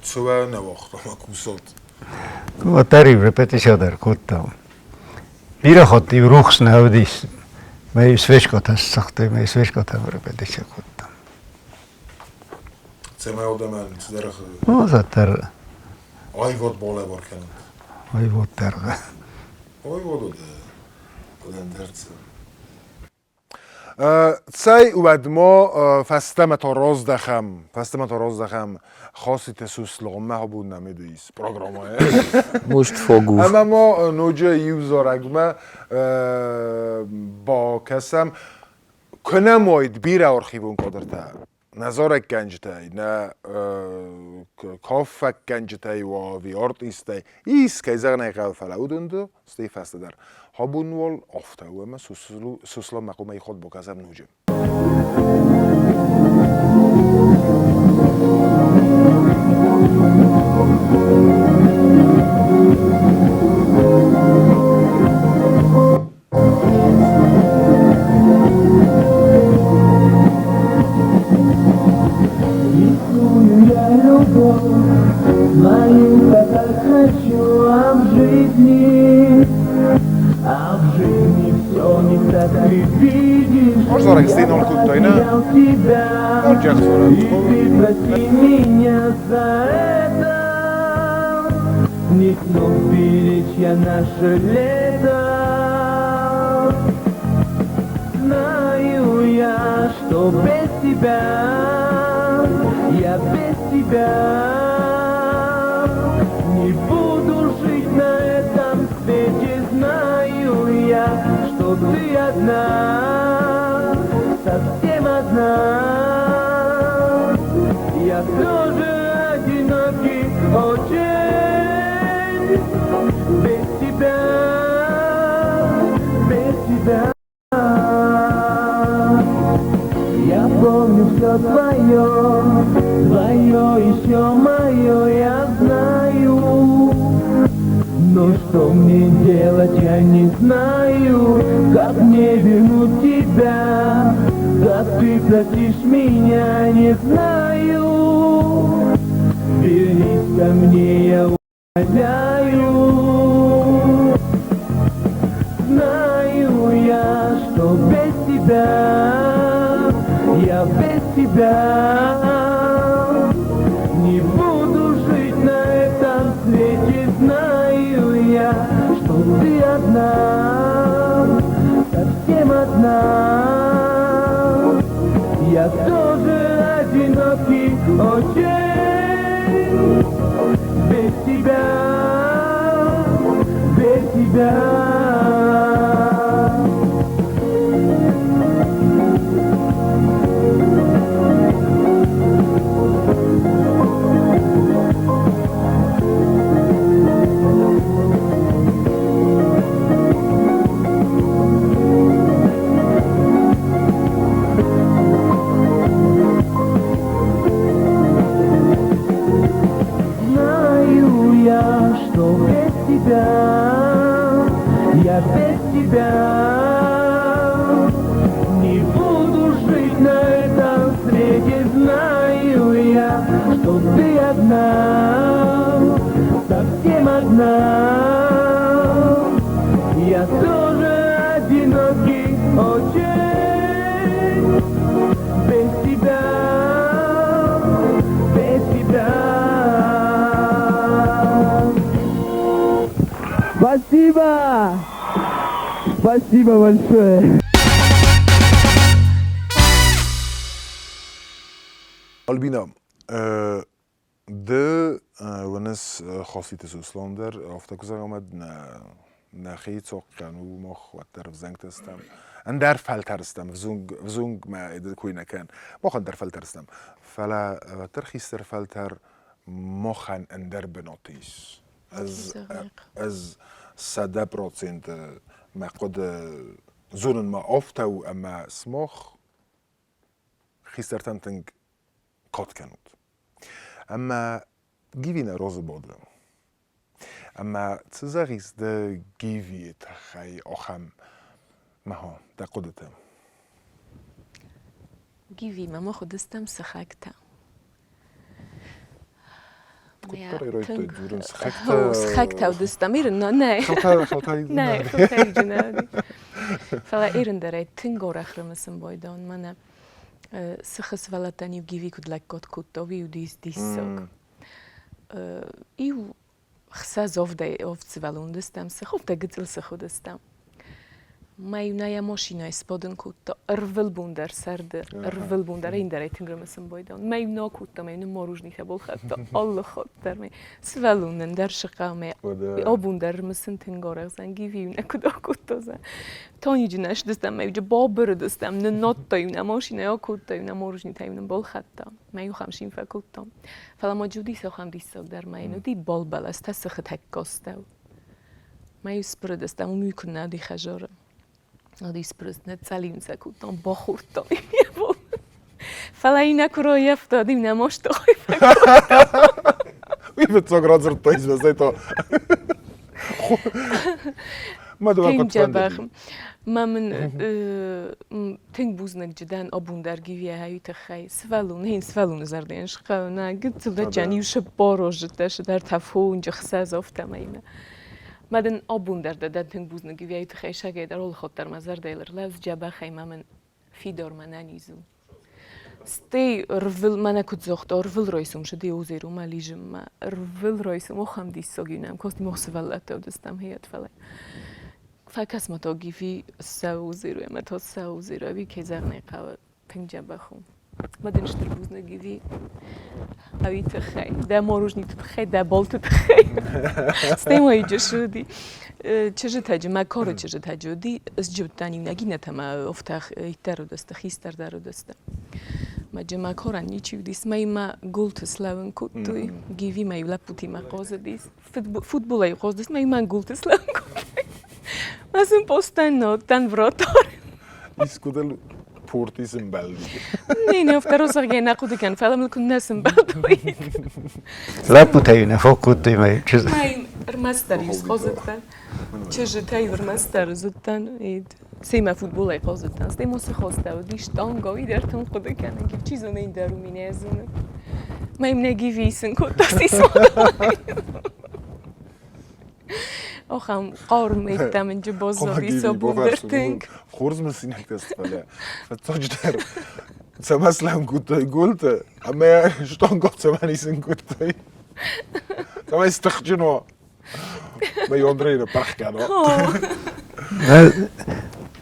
цӕуӕ нӕ уагъта мӕ кусот. Уӕддӕр-иу репетици дӕр кодтам. Бирӕ хатт-иу рухс нӕ уыдис. Мӕ свечкатӕ ссыгътой, мӕ свечкатӕм репетици кодтам. Цӕмӕй адӕмӕн цыдӕр Ну, зӕддӕр аивад балӕвар кӕнут. Аивад дӕр. Аивад уыд ӕндӕр цы. Цӕй, уӕд ма фӕстӕмӕ та раздӕхӕм, фӕстӕмӕ та раздӕхӕм Хаситы Суслонмӕ абон нӕм ис программӕйы. Может, фогув. Ӕмӕ ма ноджы иу зарӕгмӕ бакӕсӕм. Куы нӕм уаид бирӕ архивон кадртӕ, нӕ зарӕггӕнджытӕй, нӕ кафӕггӕнджытӕй уа ӕви артисттӕй, искӕй зӕгъын ӕй хъӕуы, фӕлӕ уыдон дӕр стӕй фӕстӕдӕр. Абон уал афтӕ у, ӕмӕ Сосланмӕ хъуамӕ ихуат бакӕсӕм ноджы. Рисую я любовь свою, так как хочу, а в жизни, а в жизни все не так ты видишь. Most zareg szénon Я kuttai, ne? потерял тебя, Adják и ты прости меня за это. Не смог беречь я наше лето. Знаю я, что без тебя, я без тебя не буду жить на этом свете. Знаю я, что ты одна, совсем одна. Я тоже одинокий очень, без тебя, без тебя. Я помню все твое, твое еще мое, я знаю. Но что мне делать, я не знаю. Как мне вернуть тебя, как ты простишь меня, не знаю. Вернись ко мне, я умоляю. Знаю я, что без тебя, я без тебя не буду жить на этом свете. Знаю я, что ты одна, совсем одна. Я тоже одинокий очень, без тебя, без тебя. Знаю я, что без тебя, я без тебя не буду жить на этом свете. Знаю я, что ты одна, совсем одна. Я тоже одинокий очень, без тебя, без тебя. Спасибо! Спасибо большое! Альбина, ды уыныс Хаситы Сослан дӕр, афтӕ куы зӕгъӕм, ӕд нӕхи цохъхъӕн у мах уӕддӕр ӕвзӕнгтӕ стӕм. Ӕндӕр фӕлтӕр стӕм, взонгмӕ кой нӕ кӕн. Мах ӕндӕр фӕлтӕр стӕм. Фӕлӕ уӕддӕр хистӕр фӕлтӕр махӕн ӕндӕр бынат ис. Ӕз 100% мӕ хъуыды зонын ма афтӕ у, ӕмӕ сымах хистӕртӕн тынг кад кӕнут. Ӕмӕ Гиви нӕ розы бады. Ӕмӕ цы зӕгъис ды Гивийы тыххӕй ахӕм мӕ дӕ хъуыдыты? Гивимӕ мах уыдыстӕм сыхӕгтӕ. Куыддӕр ирӕттӕ дзурынц сыхӕгтӕ. Сыхӕгтӕ уыдыстӕм ирын, нӕ. Нӕ, Фӕлӕ ирын дӕр ӕй тынг орӕх рымысын байдон. Мӕнӕ сыхы сывӕллӕттӕн-иу Гиви куыд лӕггад кодта, уый уыдис диссаг. Иу хсӕз овдӕй овд сывӕллон уыдыстӕм, сых овдӕ гыццыл сых уыдыстӕм. Мӕ машинӕйы сбадын кодта ӕрвылбон дӕр сӕрды, ӕрвылбон дӕр ӕндӕрӕй тынг рымысын байдӕн. Мӕ нӕ кодта, мӕ мороженое балхӕдта алы хатт дӕр. Мӕ сывӕллонӕн дӕр сыхъа, мӕ абон дӕр рымысын тынг арӕх Гиви нӕ куыд акодта. Тониджы нӕ сдыстӕм, мӕ иу бабырыдыстӕм, ныннадта-иу нӕ машинӕйы акодта-иу нӕ мороженое-иу нын балхӕдта. Мӕ иу хӕмсин фӕкодта. Фӕлӕ ма Джуди ахӕм диссаг дӕр ма йын уыди балбӕлӕстӕ сыхы тӕккӕ астӕу. Мӕ сбырыдыстӕм, уым куыннӕ уыди хӕдзары. Уыди сбырыд, ныццӕлиунцӕ кодтам, бахордтам йӕ бон. Фӕлӕ иннӕ куы раййӕфта, уым нӕ мастыхой фӕкодта. Уый фыццаг радзырдта известный то. Ма дӕ Тынг дзӕбӕх. Ма мын тынг бузныг дӕн абон дӕр Гивиайы тыххӕй. Сывӕллон, хин сывӕллоны зӕрдӕйӕн схъӕуы нӕ гыццыл дӕтджан иу сыппорозжыдтӕ сыдӕр тӕфонджы хсӕз афтӕмӕй. Ма дын абон дӕр дӕ тынг бузныг Гивиайы тыххӕй сагӕй дӕр олыхот дӕр мӕ зӕрдӕйыл ӕрлӕудз дзӕбӕхӕй ма мын фидар мӕнӕ низ у. Стӕй рвыл, мӕнӕ куыд загъта, рвыл райсом сыди озерумӕ лизынмӕ. Рвыл райсом ахӕм диссаг и нӕм, кости мах сывӕллӕттӕ уыдыстӕм хиӕд, фӕлӕ фӕкӕс-ма та Гиви ссӕуы озеро ӕмӕ та ссӕуы озеро, ӕви кӕй зӕгъын ӕй хъӕуы, тынг дзӕбӕх у. Ма дын стыр бузныг, Гиви, ӕви тыххӕй, дӕ морожниты тыххӕй, дӕ балты тыххӕй. Стӕй ма иджы уыди чызджытӕджы, мӕ кары чызджытӕджы уыди, сджыбдтан иунӕг иннӕтӕ ма офтӕх иттӕр уыдысты, хистӕр дӕр уыдысты. Мӕджы мӕ корӕн ничи уыдис, мӕ гулты слӕуын кодтой, Гиви мӕ иу лӕппутимӕ хъазыдис, футболӕй хъазыдис, мӕ мӕ гулты слӕуын кодтой. Мӕ сын постоянно уыдтӕн вратарь. Искуыдыл пурти сымбӕлди. Не, не, второй Сергей нӕ хъуыды кӕн, фӕлӕ мыл куыннӕ сымбӕлдтой. Лӕппутӕ нӕ фӕкодтой мӕ чызг. Мӕ ӕрмӕстдӕр иу схъазыдтӕн. Чызджытӕ иу ӕрмӕстдӕр зыдтӕн. Семӕ футболӕй хъазыдтӕн. Стӕй ма цы хостӕ уыди, штанга, уый дӕр тынг хъуыды кӕнын. Чи зоны, ӕндӕр у минӕ зоны. Мӕ йын нӕ гивисын кодта сисмӕ. Охам хъарм ӕддӕмынджы баззади сӕ бон тынг. Хорз мысинӕгтӕ фӕлӕ фыццаджыдӕр цӕмӕ слӕм кодтой голтӕ ӕмӕ штанга цӕмӕн исын кодтой. Цӕмӕй стыхджын уа. Мӕ Андрейы пырх кӕна.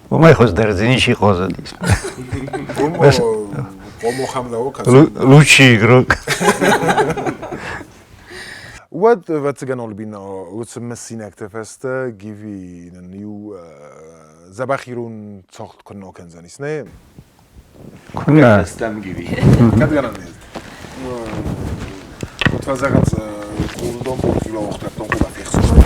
Уымӕй хуыздӕр дзы ничи хъазыдис. Лучший игрок. Уӕд, ӕвӕццӕгӕн, Альбина уыцы мысинӕгты фӕстӕ Гиви нын иу дзӕбӕх ирон цагъд куы нӕ кӕндзӕнис, нӕ? Куынӕ. Стӕм Гиви. Кӕд гӕнӕн ис? Куыд фӕзӕгъынц, къулдон бурхила охтӕрдтон къула фехсуы.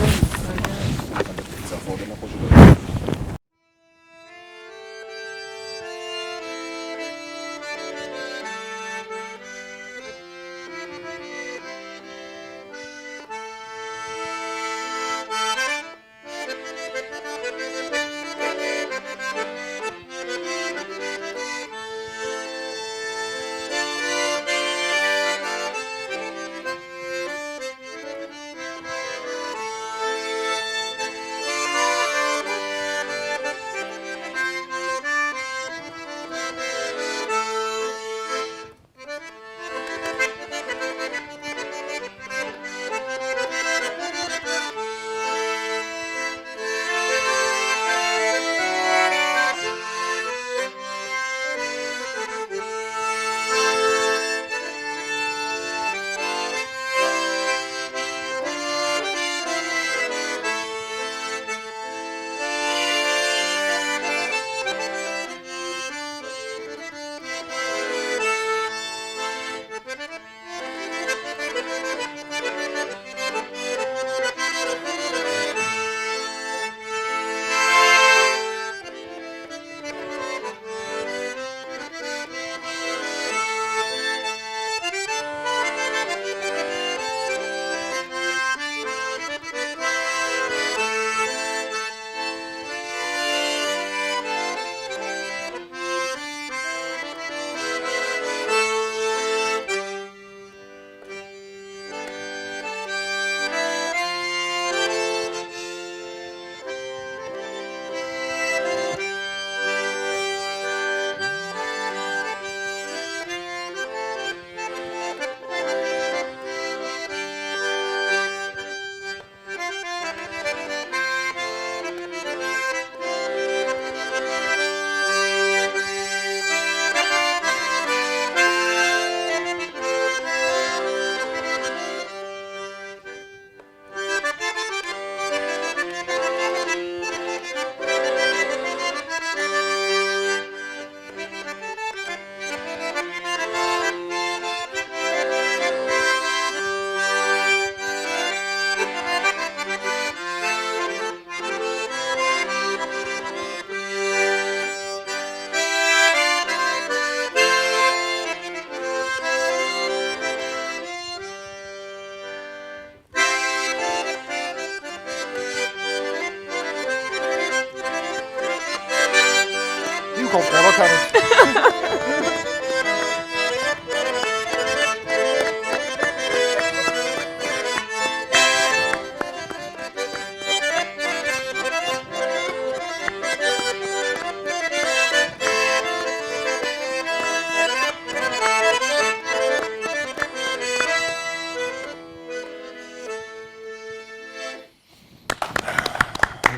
кофт ма ракӕнут.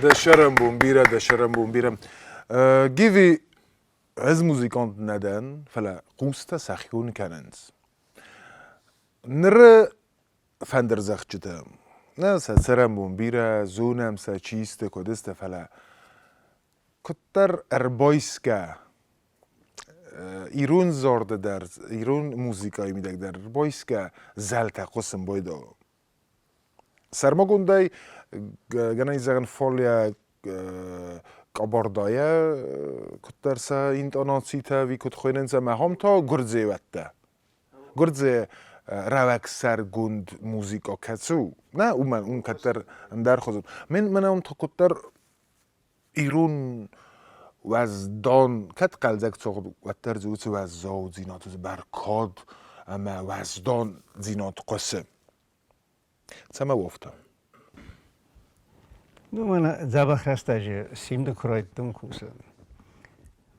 Дӕ сӕрӕнбон бирӕ, дӕ сӕрӕнбон бирӕ. Гиви, ӕз музыкант нӕ дӕн, фӕлӕ хъустӕ сӕхион кӕнынц. Ныры фӕндырдзӕгъдджытӕ, нӕ сӕ цӕрӕнбон бирӕ, зонӕм сӕ, чи сты, куыд сты, фӕлӕ куыддӕр ӕрбайсгӕ ирон зарды дӕр, ирон музыкӕйы мидӕг дӕр ӕрбайсгӕ зӕлтӕ хъусын байдайы. Сӕрмагондӕй, гӕнӕн зӕгъӕн, фолия къабардайӕ куддӕр сӕ интонацитӕ ӕви куд хуйнунцӕ, ӕма ахӕм та гурдзеуӕттӕ. Гурдзе рӕуӕгсӕргонд музыка кӕцы у, нӕ, уымӕн уым кӕддӕр ӕндӕрхуызон. Мӕн мӕнӕ уым та куддӕр ирон уӕздан, кӕд хъӕлдзӕг цагъд, уӕддӕр дзы уыцы уӕззаудзинад, уыцы бӕркад ӕмӕ уӕздандзинад хъуысы. Цӕмӕ уофта? Ну, мӕнӕ дзӕбӕх рӕстӕджы симды куы райдыдтон кусын,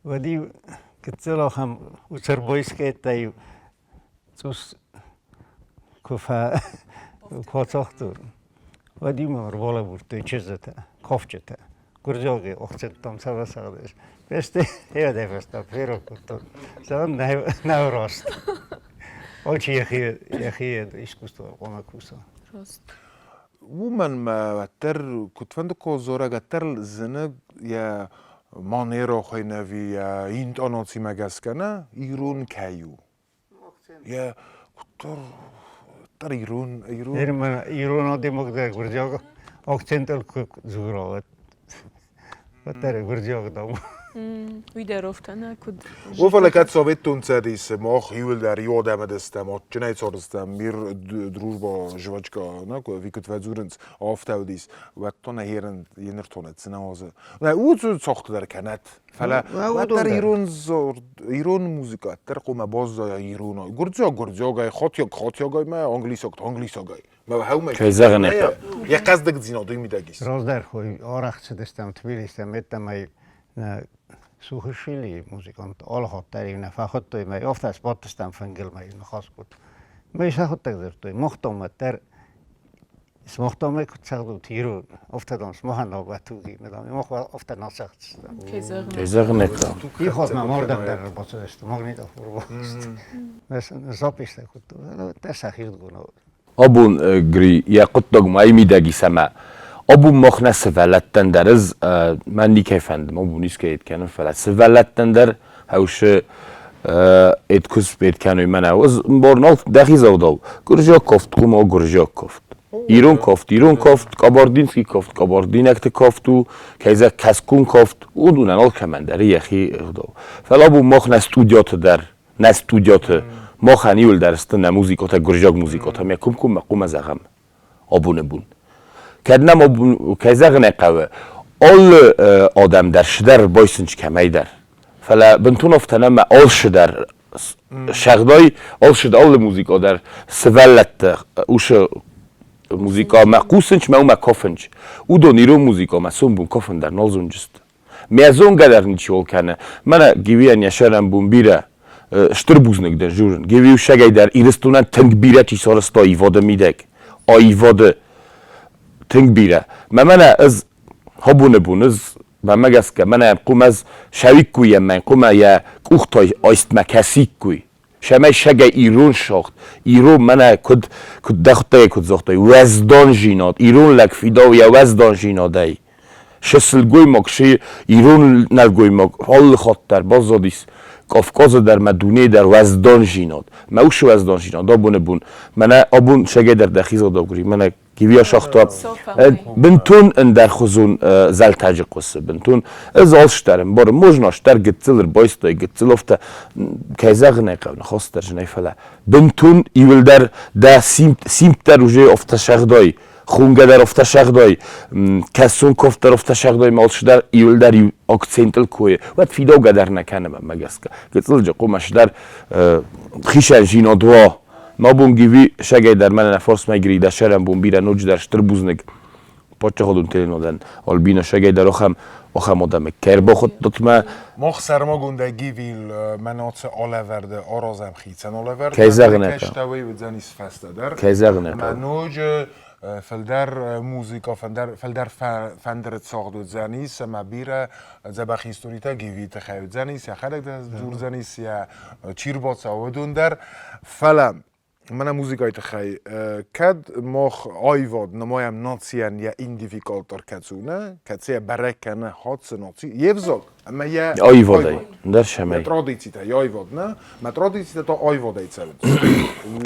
уӕд-иу гыццыл ахӕм уцербойскӕйттӕ-иу цъус куы фӕцагътон, уӕд-иу мӕм ӕрбалӕбурдтой чызджытӕ, кафджытӕ. Гуырдзиаг охцеттам цӕвӕ Бесте еде фӕстӕ ферох кодтон. Зӕгъын, нӕ раст. Алчи йӕхи йӕхи искусство хъуамӕ куса. Раст. Уымӕн мӕ уӕддӕр куыдфӕнды куы дзорӕг, уӕддӕр зыны йӕ манерӕ хуыйны ӕви йӕ интонацимӕ гӕсгӕ нӕ, ирон кӕй у. Йӕ куыддӕр дӕр ирон ирон. Ирон адӕймаг дӕр гуырдзиаг акцентыл куы дзура, уӕддӕр гуырдзиаг дам. Уый дӕр афтӕ нӕ куыд. О, фӕлӕ кӕд Советон Цӕдисы мах иуылдӕр иу адӕмы дыстӕм, адджынӕй цардыстӕм, мир, дружба, жвачка, нӕ, ӕви куыд фӕдзурынц, афтӕ уыдис, уӕд та нӕ ерын еныртонӕт цы нӕ уадзы. Нӕ, уыцы цохты дӕр кӕнӕт. Фӕлӕ уӕддӕр ирон ирон музыкӕ уӕддӕр хъуамӕ баззайа иронӕй. Гуырдзиаг гуырдзиагӕй, хатиаг хатиагӕй мӕ англисаг англисагӕй. Кӕй зӕгъын ӕй хъӕуы. Йӕ хъӕздыгдзинад уый мидӕг ис. Раздӕр хой арӕх цыдыстӕм Тбилистӕм, ӕддӕмӕ нӕ Сухашвилийы музыкант алы хатт дӕр-иу нӕ фӕхуыдтой мӕ афтӕ сбадтыстӕм фынгыл мӕ ныхас кодтой. Мӕ сӕхуыдтӕг дзырдтой, махтомӕ дӕр Смохтомӕ куыд цӕгъдут ирон, афтӕ дам смахӕн ногӕтуги, дам мах афтӕ нал цӕгъдыстӕм. Кӕй зӕгъын ӕй хъӕуы. Ихотмӕ мордӕм дӕр ӕрбацыдысты, магнитофор запистӕ кодтой, дӕ сӕхирдгон. Абон Гри йӕ хъуыддаг ма мидӕг ис ӕмӕ абон мах нӕ сывӕллӕттӕн дӕр ӕз мӕн никӕй фӕнды, мӕ бон искӕй кӕнын, фӕлӕ сывӕллӕттӕн дӕр хӕусы эд куыдз эд кӕной мӕнӕ ӕз ӕмбарын ал дӕхи зӕгъдау гуырдзиаг кофт хъума гуырдзиаг кофт ирон кофт ирон кофт кабардинский кофт кабардинӕгты кофт у кӕй зӕгъ кӕсгон кофт уыдонӕн алкӕмӕн дӕр йӕхи ӕгъдау фӕлӕ абон мах нӕ студиоты дӕр нӕ студиоты махӕн иуылдӕр сты нӕ музыкотӕ гуырдзиаг музыкотӕ мӕ комкоммӕ хъуамӕ зӕгъӕм абоны бон кӕд нӕм кӕй зӕгъын ӕй хъӕуы алы адӕм дӕр сдӕр байсынч кӕмӕйдӕр Фӕлӕ бынтон афтӕ нӕ, ӕмӕ алцыдӕр сӕгъдӕй, алцыдӕр, алы музыкӕ дӕр сывӕллӕтты усы музыкӕмӕ хъусынч мӕ уымӕ кафынч. Уыдон ирон музыкӕмӕ сомбон кафын дӕр нал зонджысты. Мӕ зонгӕ дӕр ничиуал кӕны. Мӕнӕ Гивийӕн йӕ сӕрӕнбон бирӕ стыр бузныг дӕн журын. Гиви усӕгӕй дӕр Ирыстонӕн тынг бирӕ чи сарӕзта аивады мидӕг. Аивады тынг бирӕ. Мӕ мӕнӕ ӕз абоны бон ӕз Мӕнмӕ гӕсгӕ, мӕнӕ хъумӕз сӕуиккуй мӕн хъумӕ йӕ къухтӕй айстмӕ кӕсиккуй. Сӕмӕй сӕгӕй ирон сагъд, ирон мӕнӕ куыд куыд дӕхуыдтӕгӕй куыд загътай, уӕздандзинад, ирон лӕг фидауы йӕ уӕздандзинадӕй. Шы сылгоймаг, шы ирон нӕлгоймаг алы хатт дӕр баззадис Кавказы дӕр мӕ дунейы дӕр уӕздандзинад. Мӕ уыцы уӕздандзинад абоны бон мӕнӕ абон сӕгӕй дӕр дӕхи загъдагури, мӕнӕ Кивиа сагъта бынтон ӕндӕрхуызон зӕлтаджы хъуысы, бынтон ӕз алцыдӕр ӕмбарын, можно стӕр гыццыл ӕрбайстай, гыццыл афтӕ, кӕй зӕгъын ӕй хъӕуы, ныхас дӕр зынӕй, фӕлӕ бынтон иуылдӕр дӕ симд дӕр уже афтӕ сӕгъдай. Хунгӕ дӕр афтӕ сӕгъдой, кӕсун кофт дӕр афтӕ сӕгъдой, ма алцыдӕр иуылдӕр иу акцентыл кой, уӕд фидаугӕ дӕр нӕ кӕны мӕнмӕ гӕсгӕ. Гыццылджы хъуымӕс дӕр хицӕн зинад уа. Мӕ бон Гиви сӕгӕй дӕр мӕнӕ нӕ фарсмӕ гири дӕ сӕрӕн бон бирӕ ноджыдӕр стыр бузныг паддзахадон теленодӕн Альбина сӕгӕй дӕр ахӕм ахӕм адӕмы кӕй ӕрбахуыдтатмӕ. Мах сӕрмагондӕй Гивил мӕн ацы алӕвӕрды аразӕм хицӕн алӕвӕрд. Кӕй зӕгъын ӕй хъӕуы. Уыдзӕнис фӕстӕдӕр. Кӕй зӕгъын ӕй хъӕуы. Ноджы фылдӕр музыка, фылдӕр фӕндыры цагъд уыдзӕнис ӕмӕ бирӕ дзӕбӕх историтӕ Гивийы тыххӕй уыдзӕнис, йӕхӕдӕг дӕр дзурдзӕнис, йӕ чи рбацӕуы, уыдон дӕр. Фӕлӕ мӕнӕ музыкайы тыххӕй, кӕд мах аивад нымайӕм нацийӕн йӕ индивикалтор кӕцы у, нӕ, кӕцыйӕ бӕрӕг кӕны хатцы наци, йе взаг ӕмӕ йӕ аивадӕй, дӕр сӕмӕй. Йӕ традицитӕ, йӕ аивад, нӕ, мӕ традицитӕ та аивадӕй цӕуынц.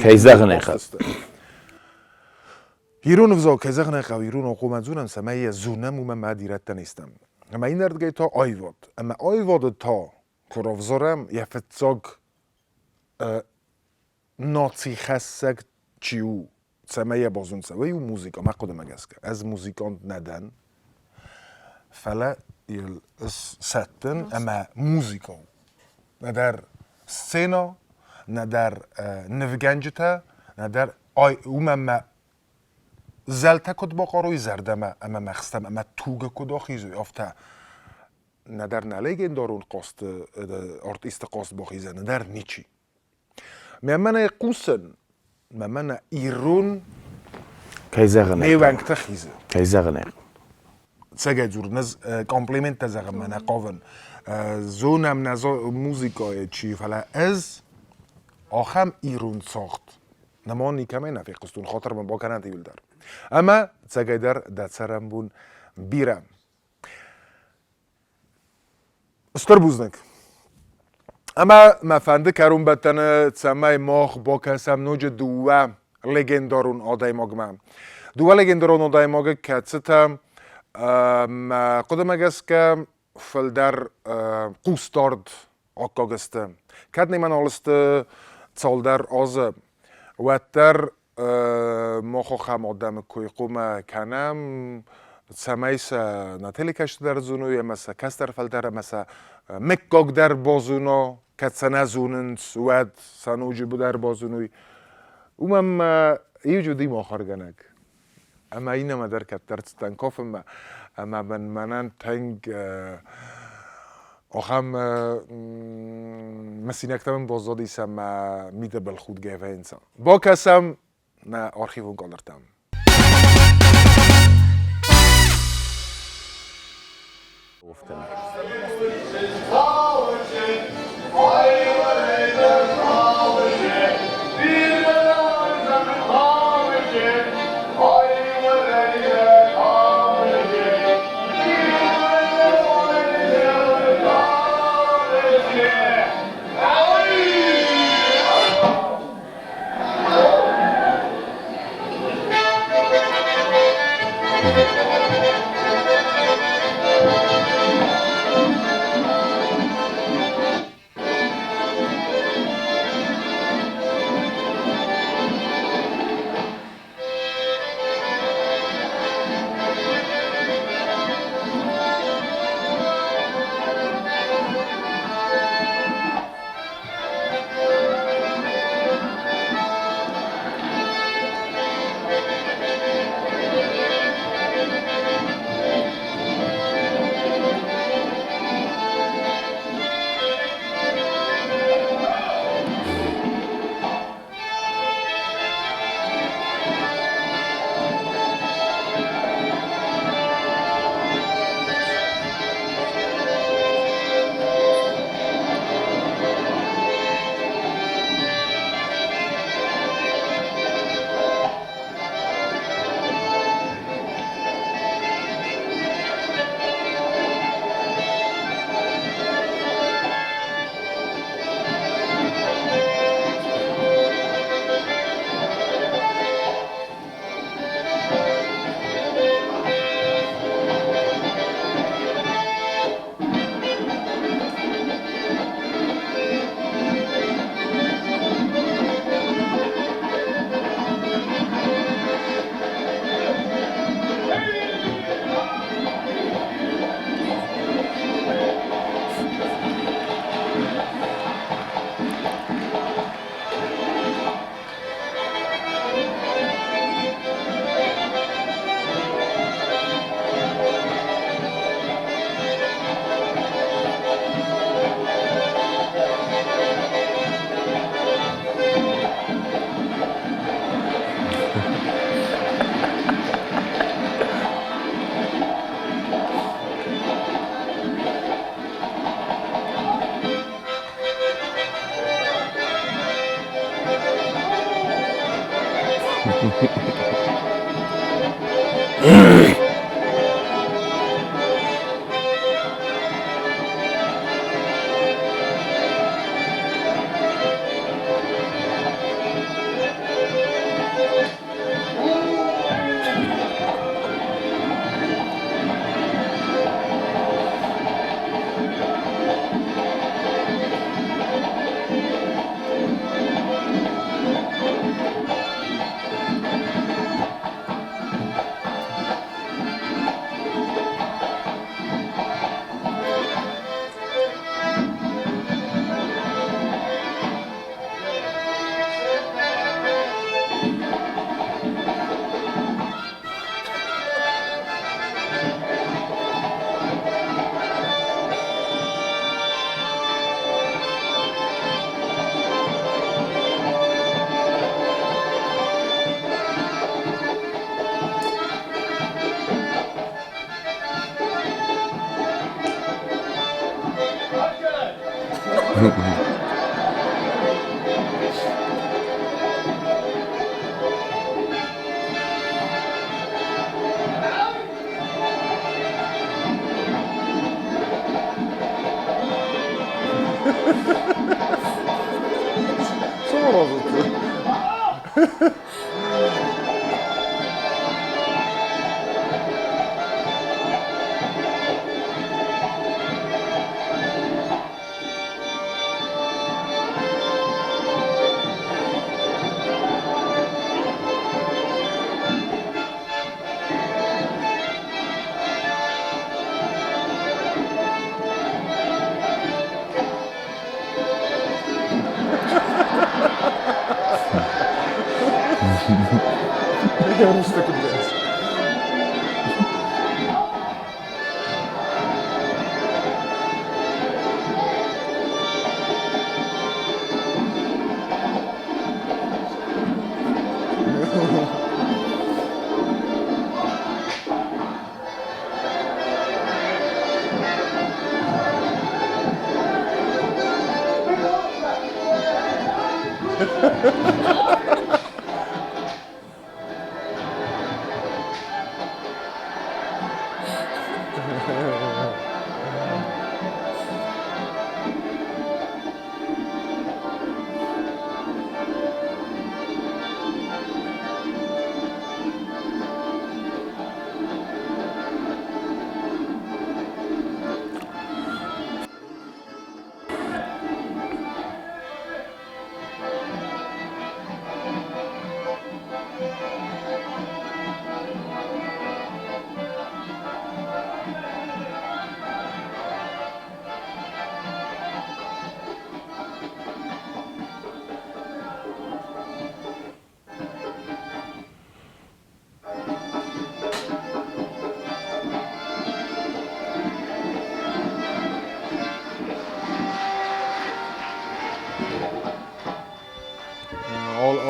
Кӕй зӕгъын ӕй хъӕуы. Ирон ӕвзаг, кӕй зӕгъын ӕй хъӕуы, ирон хъуамӕ зонӕм, цӕмӕй йӕ зонӕм, уымӕ мад ирӕттӕ не стӕм. Ӕмӕ иннӕрдыгӕй та аивад. Ӕмӕ аивады та, куы равзарӕм, йӕ фыццаг нацихӕссӕг чи у, цӕмӕй йӕ базонынц, уый у музыкӕ, мӕ хъуыдымӕ гӕсгӕ. Ӕз музыкант нӕ дӕн, фӕлӕ йыл сӕттын ӕмӕ музыкӕ у. Нӕдӕр сценӕ, нӕдӕр нывгӕнджытӕ, нӕдӕр ай уымӕ мӕ зӕлтӕ куыд бахъарой зӕрдӕмӕ ӕмӕ мӕ хстӕм ӕмӕ тугы куыд ахизой, афтӕ нӕдӕр нӕ легендарон хъазты артисты хъазт бахиза, нӕдӕр ничи. Мӕ мӕнӕ хъусын, мӕ мӕнӕ ирон Кӕй зӕгъын ме уӕнгтӕ хизы. Кӕй зӕгъын ӕй Цӕгӕй дзурын, ӕз комплименттӕ зӕгъынмӕ нӕ хъавын. Зонӕм нӕ музыкӕйы чи, фӕлӕ ӕз ахӕм ирон цагъд нырма никӕмӕй нӕ фехъуыстон, хатыр мын бакӕнӕнт иуылдӕр. Ӕмӕ цӕгӕйдӕр дӕ цӕрӕнбон бирӕ. Стыр бузныг. Ӕмӕ мӕ фӕнды кӕронбӕттӕны, цӕмӕй мах бакӕсӕм ноджы дыууӕ легендарон адӕймагмӕ. Дыууӕ легендарон адӕймагы, кӕцытӕ мӕ хъуыдымӕ гӕсгӕ фылдӕр хъусдард аккаг сты. Кӕд немӕ нал сты цалдӕр азы, уӕддӕр мах ахӕм адӕмы кой хъуамӕ кӕнӕм, цӕмӕй сӕ нӕ телекӕсджытӕ дӕр зоной ӕмӕ сӕ кӕстӕр фӕлтӕр ӕмӕ сӕ мыггаг дӕр базона, кӕд сӕ нӕ зонынц, уӕд сӕ ноджы дӕр базоной. Уымӕн ма иу уыди махаргӕнӕг. Ӕмӕ иннӕмӕ дӕр кӕддӕр цыдтӕн кофемӕ, ӕмӕ мын мӕнӕн тынг ахӕм мысинӕгтӕ мын баззадис ӕмӕ мидӕбыл худгӕ вӕййынц. Бакӕсӕм нӕ архивон кадртӕм.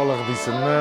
Алыгъдисынмӕ.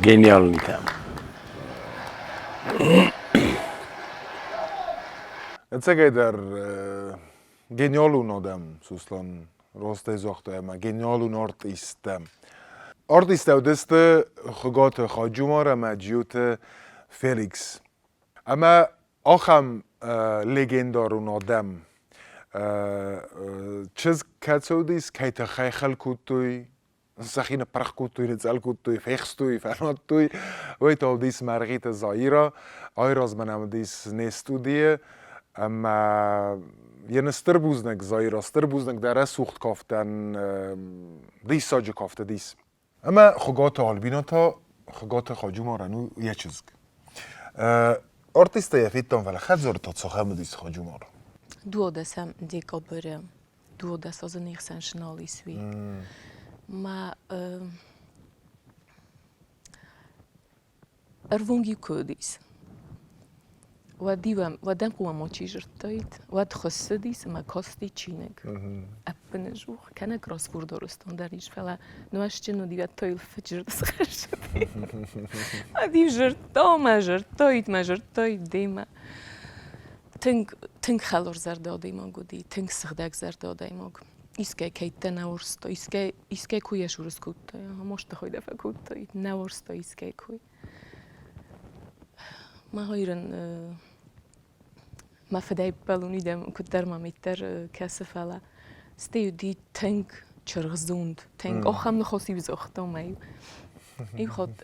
Гениальный там. Ӕцӕгӕйдӕр гениалон адӕм, Сослан растӕй загъта ӕмӕ гениалон артисттӕ. Артисттӕ уыдысты Хуыгаты Хаджумар ӕмӕ Джиоты Феликс. Ӕмӕ ахӕм легендарон адӕм чызг кӕцы уыдис, кӕй тыххӕй хӕл кодтой, Сӕхи ныппырх кодтой, ныцъӕл кодтой, фехстой, фӕнадтой. Уый та уыдис Мӕргъиты Заира. Айразмӕ нӕм уыдис не студийы. Ӕмӕ йын стыр бузныг, Заира, стыр бузныг дӕ рӕсугъд кафтӕн, диссаджы кафт уыдис. Ӕмӕ Хуыгаты Альбина та Хуыгаты Хаджумарӕн у йӕ чызг. Артисттӕ йӕ федтам, фӕлӕ хӕдзары та цахӕм уыдис Хаджумар? Дуодӕсӕм декабры 12 азы не хсӕн сынал ис уый. Ма ӕрвонг-иу куы уыдис, уӕд-иу ӕм, уӕд ӕм хъуамӕ чи зыдтаид, уӕд хуыссыдис ӕмӕ касти чиныг. Ӕппынӕдзух, кӕнӕ кроссворд Ирыстон дӕр ис, фӕлӕ нуӕзтджын уыди, уӕд та йыл фыджырд схӕссыди. Уӕд-иу зырдта мӕ зырдтаид, мӕ зырдтаид демӕ. Тынг, тынг хӕларзӕрдӕ адӕймаг уыди, тынг сыгъдӕгзӕрдӕ адӕймаг. Искӕй кӕйттӕ нӕ уарзта, искӕй, искӕй куй ӕсурыс кодта, масты хой дӕ фӕкодта, нӕ уарзта искӕй куй. Ма хойрын мӕ фыдӕй ппӕлун идӕм, куыддӕр мӕм иддӕр кӕсы, фӕлӕ стӕй уыди тынг чыргъзонд, тынг охӕм ныхос-иу загъта мӕ-иу. Иу хатт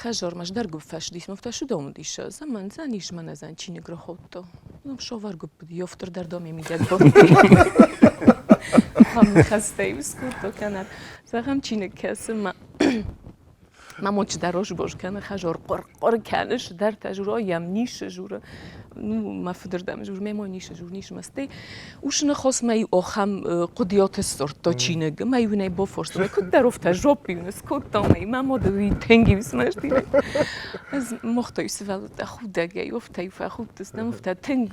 хӕдзармӕ сдӕргуыпп фӕцыдис, мӕ афтӕ судом уыдис, заман дзӕн ис мӕнӕ дзӕн чиныг рахаудта. Ну, шовар гуыпп ёфтыр дӕр доме мидӕг Ахӕм ныхӕстӕ-иу скодта кӕнӕ зӕгъӕм чиныг кӕсы мӕ мӕ мочы дӕр розбоз кӕны, хӕзор хъуыр-хъуыр кӕны, цыдӕртӕ журы, ой, йӕм нисы журы. Ну, мӕ фыдырдӕм жур, ме мой нисы жур, нисы мӕ стӕй ус ныхос мӕ охӕм хъуыдыйоты сдзырдта чиныг, мӕ иу нӕй бофорст, мӕ куыддӕр офтӕ жопп-иу скодта мӕ мӕ моды уый тынг-иу смӕсти. Ӕз мохтой сывӕллӕттӕ худӕгӕй, офтӕ-иу фӕхудтыстӕм, офтӕ тынг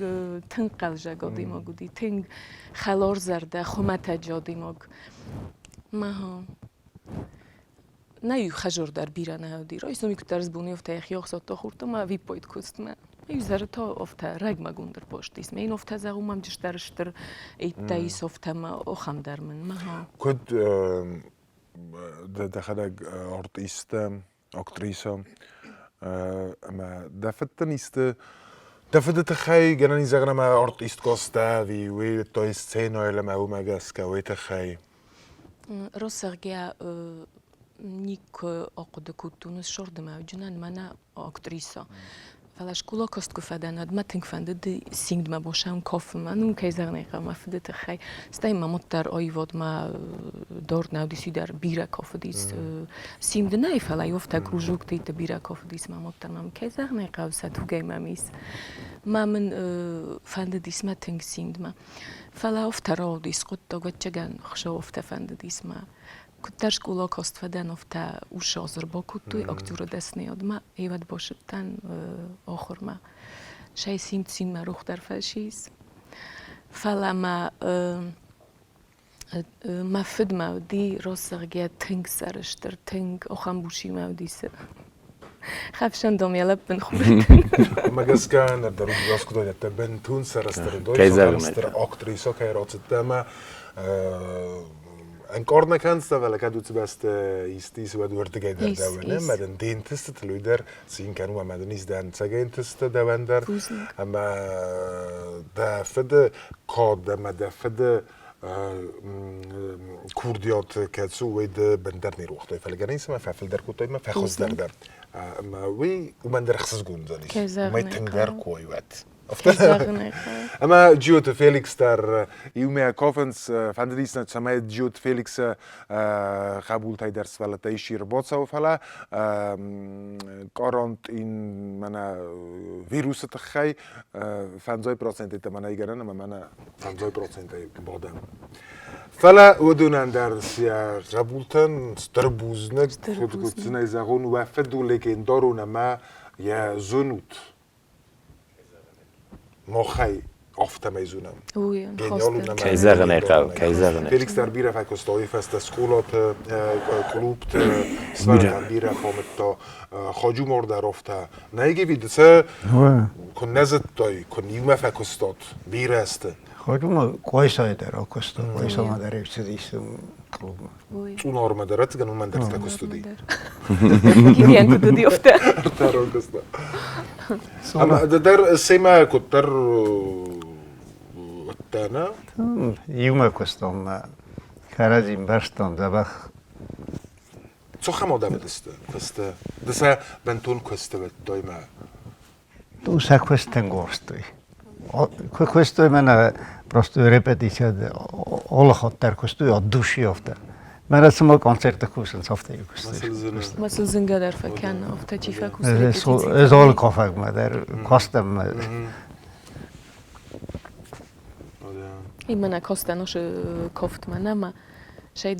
тынг хъӕлдзӕг адӕймаг уыди, тынг хӕларзӕрдӕ, хуымӕтӕджы адӕймаг. Мӕ Нӕ иу хӕзор дӕр бирӕ нӕ уыди. Райсом куыддӕр сбон офтӕ йӕхи ӕхсадта хуртӕ ӕмӕ ӕвиппайд куыстмӕ. Иу зӕры та офтӕ рӕгмӕгонд ӕрбастис. Мӕ йын офтӕ зӕгъун мӕм дӕр стыр ӕйттӕ ис офтӕ мӕ охӕм дӕр мын. Мӕ Куыд дӕхӕдӕг артисттӕ, актрисӕ ӕмӕ дӕ фыдтӕн исты дӕ фыды тыххӕй гӕнӕн ис зӕгъын ӕмӕ артисткӕ сдӕ ӕви уый той сценӕйыл ӕмӕ уымӕ гӕсгӕ уый тыххӕй? Росӕгъгӕ никуы ахъуыды кодтон ссордымӕуджынӕн мӕнӕ актриса. Фӕлӕ скъола каст куы фӕдӕн, уӕд мӕ тынг фӕндыд сингдмӕ босӕн кофемӕ, ну, кӕй зӕгъын ӕй хъӕуы, мӕ фыды тыххӕй. Стӕй мӕ мад дӕр аивадмӕ дард нӕ уыдис, уый дӕр бирӕ кафыдис. Симды нӕй, фӕлӕ афтӕ кружокты бирӕ кафыдис мӕ мад дӕр мӕм, кӕй зӕгъын ӕй хъӕуы, сӕ тугӕй мӕм ис. Мӕ мын фӕндыдис мӕ тынг синдмӕ. Фӕлӕ афтӕ рауадис хъуыддаг, ӕвӕццӕгӕн, Хуыцау афтӕ фӕндыдис мӕ. Куыддӕр скъола каст фӕдӕн, афтӕ усы ӕрбакодтой актеры дӕсныйадмӕ, ӕвӕд бацыдтӕн ахуырмӕ. Сӕ цин-цинмӕ рух дӕр фӕцис. Фӕлӕ мӕ мӕ фыдмӕ уыди росзӕгъгӕ тынг сӕрыстыр, тынг ахӕм бусимӕ уыди цы. Хӕфсӕндом йӕ лӕппын хуртын. Ӕмӕ гӕсгӕ ныр дӕр уыдис куыд айдӕдта бынтон сӕрыстыр сӕрыстыр актрисӕ кӕй рацыдтӕ ӕмӕ ӕнкъард нӕ кӕныс, фӕлӕ кӕд уыцы бӕсты исты ис, уӕд уырдыгӕй дӕр дӕуӕн ӕмӕ дын де нтыстытыл уый дӕр цин кӕнын ӕмӕ дын ис дӕ ӕнцӕгӕй ӕнтыстытӕ дӕуӕн дӕр ӕмӕ дӕ фыды кад ӕмӕ дӕ фыды курдиат кӕцы у, уый ды бындӕр не руагътай, фӕлӕ гӕнӕн ис ӕмӕ фӕфылдӕр кодтай ӕмӕ фӕхуыздӕр дӕр. Ӕмӕ уый уымӕн дӕр ӕхсызгон уыдзӕнис. Уымӕй тынгдӕр кой уӕд. Ӕмӕ Джиоты Феликс дӕр иумӕ кафынц, фӕндыдис нӕ, цӕмӕй Джиоты Феликсы хъӕбултӕй дӕр сывӕллӕттӕ исчи ӕрбацӕуы, фӕлӕ карантин мӕнӕ вирусы тыххӕй 50 процентӕй мӕнӕ гӕнӕн ӕмӕ мӕнӕ 50 процентӕй бадӕм. Фӕлӕ уыдонӕн дӕр сӕ хъӕбултӕн стыр бузныг, куыд сын ӕй зӕгъон, уӕ фыд у легендарон ӕмӕ йӕ зонут. Махӕй афтӕмӕй зонӕм. Кӕй зӕгъын ӕй хъӕуы, кӕй зӕгъын ӕй. Феликс дӕр бирӕ фӕкуыста уый фӕстӕ скъолаты, клубты, сывӕллӕттӕн бирӕ фӕмыдта. Хаджумар дӕр афтӕ. Нӕ Гивидыце куы нӕ зыдтай, куы иумӕ фӕкуыстат, бирӕ сты. Хаджумар Къуайсайы дӕр акуыста, Къуайсамӕ дӕр ӕрцыдис клубмӕ. Цъунармӕ дӕр ӕцӕгӕн уымӕн дӕр фӕкуыст уыди. Гивиан куыд уыди, афтӕ. Ӕртӕрон куыста. Ӕмӕ дӕр семӕ куыддӕр уыдтӕ, нӕ? Иумӕ куыстам мӕ. Кӕрӕдзи мбӕрстам дзӕбӕх. Цохӕм адӕмдысты куысты, ды сӕ бынтон куысты вӕдтой мӕ. Ну, сӕ куыстӕн горстой. Куыстой мӕнӕ просто репетиция алы хатт дӕр куыстой от души афтӕ. Мӕнӕ цыма концерты кусынц, афтӕ куыстой. Ма сыл зынгӕ дӕр фӕкӕны, афтӕ чи фӕкусы репетицийы. Ӕз алы кафӕгмӕ дӕр кастӕн. Именно кастӕн уыцы кофтмӕ нӕма. Сӕ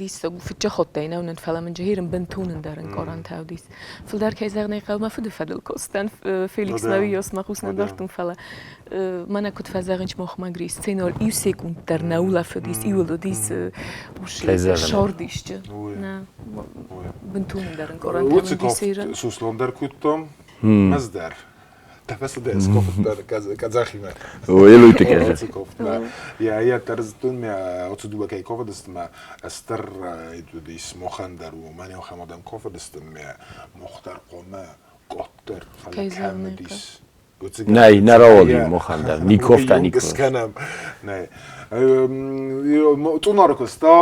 фыццаг ходтӕй нӕ уынын, фӕлӕ мын джихирын бынтон ӕндӕр ӕнкъарӕнтӕ уыдис. Фылдӕр кӕй зӕгъын ӕй хъӕуы, мӕ фыды фӕдыл кодтан, Феликс мӕ мӕ хъус нӕ дардтон, фӕлӕ мӕнӕ куыд фӕзӕгъынц мохмӕ Грис, сценӕйыл иу секунд дӕр нӕ улӕфыдис, иуыл уыдис сордисчы. Нӕ, бынтон ӕндӕр ӕнкъарӕнтӕ Уыцы кофт Суслон дӕр кодтам, ӕз дӕр. Тӕфӕсыдӕ скофтдӕр къӕдзӕхимӕ. Елуйты кӕсы. Я тӕрзтун мӕ оцы дыууӕ кӕй кофыдысты мӕ ӕстыр уыдис мохӕн дӕр у мӕн охӕм адӕм кофыдысты мӕ мох дӕр хъомӕ къоддӕр фӕлӕ кӕм уыдис. Нӕй, нӕ рауади мохӕн дӕр. Ни кофта, ни скӕнӕм. Нӕй. Цъунары куыста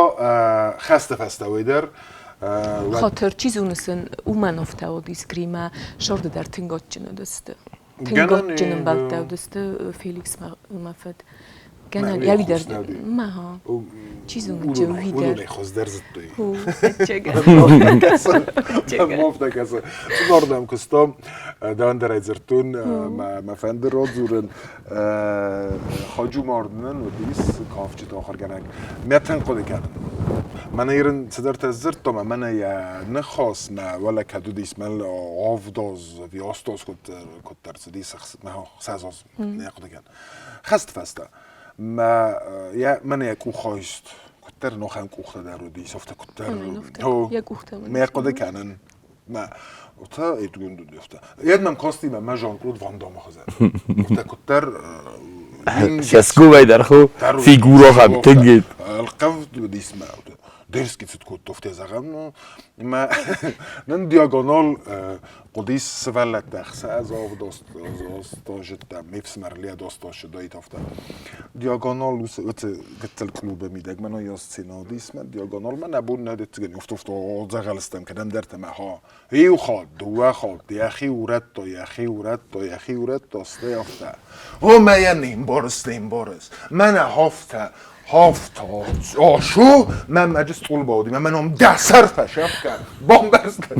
хӕсты фӕстӕ уый дӕр. Хатыр, чи зоны сын уымӕн афтӕ уыдис Гримӕ, сӕрды дӕр тынг адджын уыдысты. Тынг адджын ӕмбӕлттӕ уыдысты Феликс мӕ фыд. Гӕнӕн йӕ дӕр ма чи зоны уый дӕр. Хуыздӕр зыдтой. Кӕсы. Цунардӕм куыстам, дӕндӕрӕй дзырдтон, мӕ фӕнды радзурын. Хаджумар нын уыдис кафджыты ахуыргӕнӕг. Мӕ тынг хъуыды кӕнын. Мӕнӕ ирын цыдӕртӕ сдзырдтам, ӕмӕ мӕнӕ йӕ ныхас, мӕ уӕлӕ кӕд уыдис, мӕн авдаз ӕви астаз куыддӕр цыдис, ӕхсӕзаз нӕ хъуыды кӕнын. Хӕсты фӕстӕ мӕ йӕ мӕнӕ йӕ къух айст. Куыддӕр нохӕн къухтӕ дӕр уыдис, афтӕ куыддӕр. Йӕ къухтӕ. Мӕ хъуыды кӕнын. Мӕ ута эдгунду дефта. Едмӕм костиме мӕ Жан-Клод Ван Даммы хуызӕн. Ута куыддӕр Сӕскувӕй дӕр ху фигура хам тынгит. Ӕлхъывд уыдис мӕ дерзкий цыд кодта, афтӕ зӕгъӕм. Мӕ нын диагонал хъуыдис сывӕллӕттӕ ӕхсӕз авд азты ме фсымӕр Лео астазы афтӕ. Диагонал уыцы гыццыл клубы мидӕг мӕн уыйас сценӕ уыдис, мӕ диагонал мӕ нӕ бон нӕ дӕтдзӕн, афтӕ дзӕгъӕл стӕм кӕдӕмдӕрты мӕ ха. Иу хатт, дыууӕ хатт йӕхи урӕдта, йӕхи урӕдта, йӕхи урӕдта, стӕй афтӕ. О, мӕ йӕ не мбарыс, не мбарыс. Мӕнӕ афтӕ, афтӕ, ашу, мӕ мӕджы стъол бауди, мӕ ном дӕ сӕр фӕсӕфгӕ, бамбӕрстай?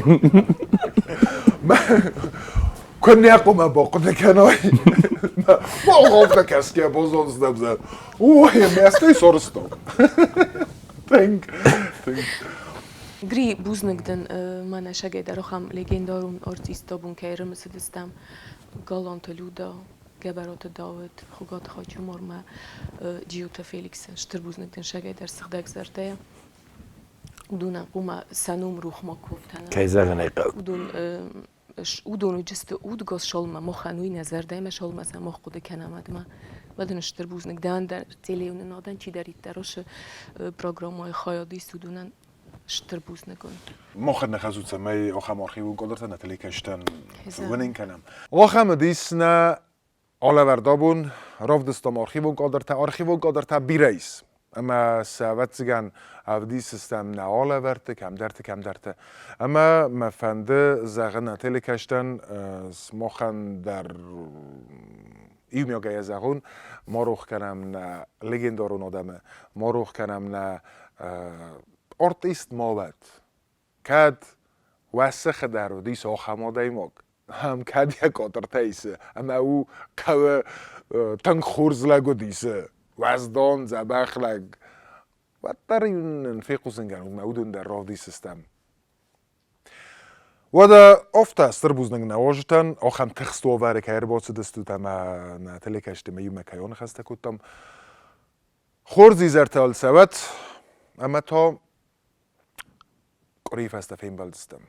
Куыннӕ хъуамӕ бахъуыды кӕной? Афтӕ кӕсгӕ базондзынӕ. Ой, мӕ стӕй сорыстон. Тынг, тынг. Гри, бузныг дын, мӕнӕ сагӕй дӕр ахӕм легендарон артист абон кӕй ӕрымысыдыстӕм. Галанты Люда, Гӕбӕроты Дауыт, Хуыгаты Хаджумармӕ, Джиоты Феликсы. Стыр бузныг дын сагӕй дӕр сыгъдӕг зӕрдӕйӕ. Уыдонӕн хъуамӕ сӕ ном рухмӕ куывтӕн. Кӕй зӕгъын ӕй хъӕуы. Уыдон уыдон уыдысты удгос шолмӕ, мохӕн уый нӕ зӕрдӕмӕ шолмӕ сӕ мох хъуыды кӕнӕм адмӕ. Уӕд ын стыр бузныг дӕн дӕр телеуынынадӕн чидӕриддӕр уыцы программӕйы хайад ис, уыдонӕн стыр бузныг уын. Мохӕн нӕ хӕзу цӕмӕй охӕм архивон кадртӕ нӕ телекӕстӕн уынын кӕнӕм. Охӕм уыдис нӕ алӕвӕрд абон равдыстам архивон кадртӕ. Архивон кадртӕ бирӕ ис. Ӕмӕ сӕ, ӕвӕццӕгӕн, ӕвдисдзыстӕм нӕ алӕвӕрдты, кӕмдӕрты, кӕмдӕрты. Ӕмӕ мӕ фӕнды зӕгъын нӕ телекӕстӕн, сымахӕн дӕр иумиагӕй зӕгъон, ма рох кӕнӕм нӕ легендарон адӕмы, ма рох кӕнӕм нӕ артист ма уӕд. Кӕд уӕсӕхы дӕр уыдис ахӕм адӕймаг, ӕм кӕд йӕ къотыртӕ исы ӕмӕ у хъӕуы тынг хорз лӕг уыдис, уӕздан, дзӕбӕх лӕг, уӕддӕр-иу нын фехъусын кӕнут, мӕ уыдон дӕр равдисдзыстӕм. Уӕдӕ афтӕ стыр бузныг нӕ уазджытӕн, ахӕм тыхст уавӕры кӕй ӕрбацыдыстут ӕмӕ нӕ телекӕсджытимӕ иумӕ кӕй аныхӕстӕ кодтам. Хорз изӕртӕ ӕлцӕуӕт ӕмӕ та къуырийы фӕстӕ фембӕлдзыстӕм.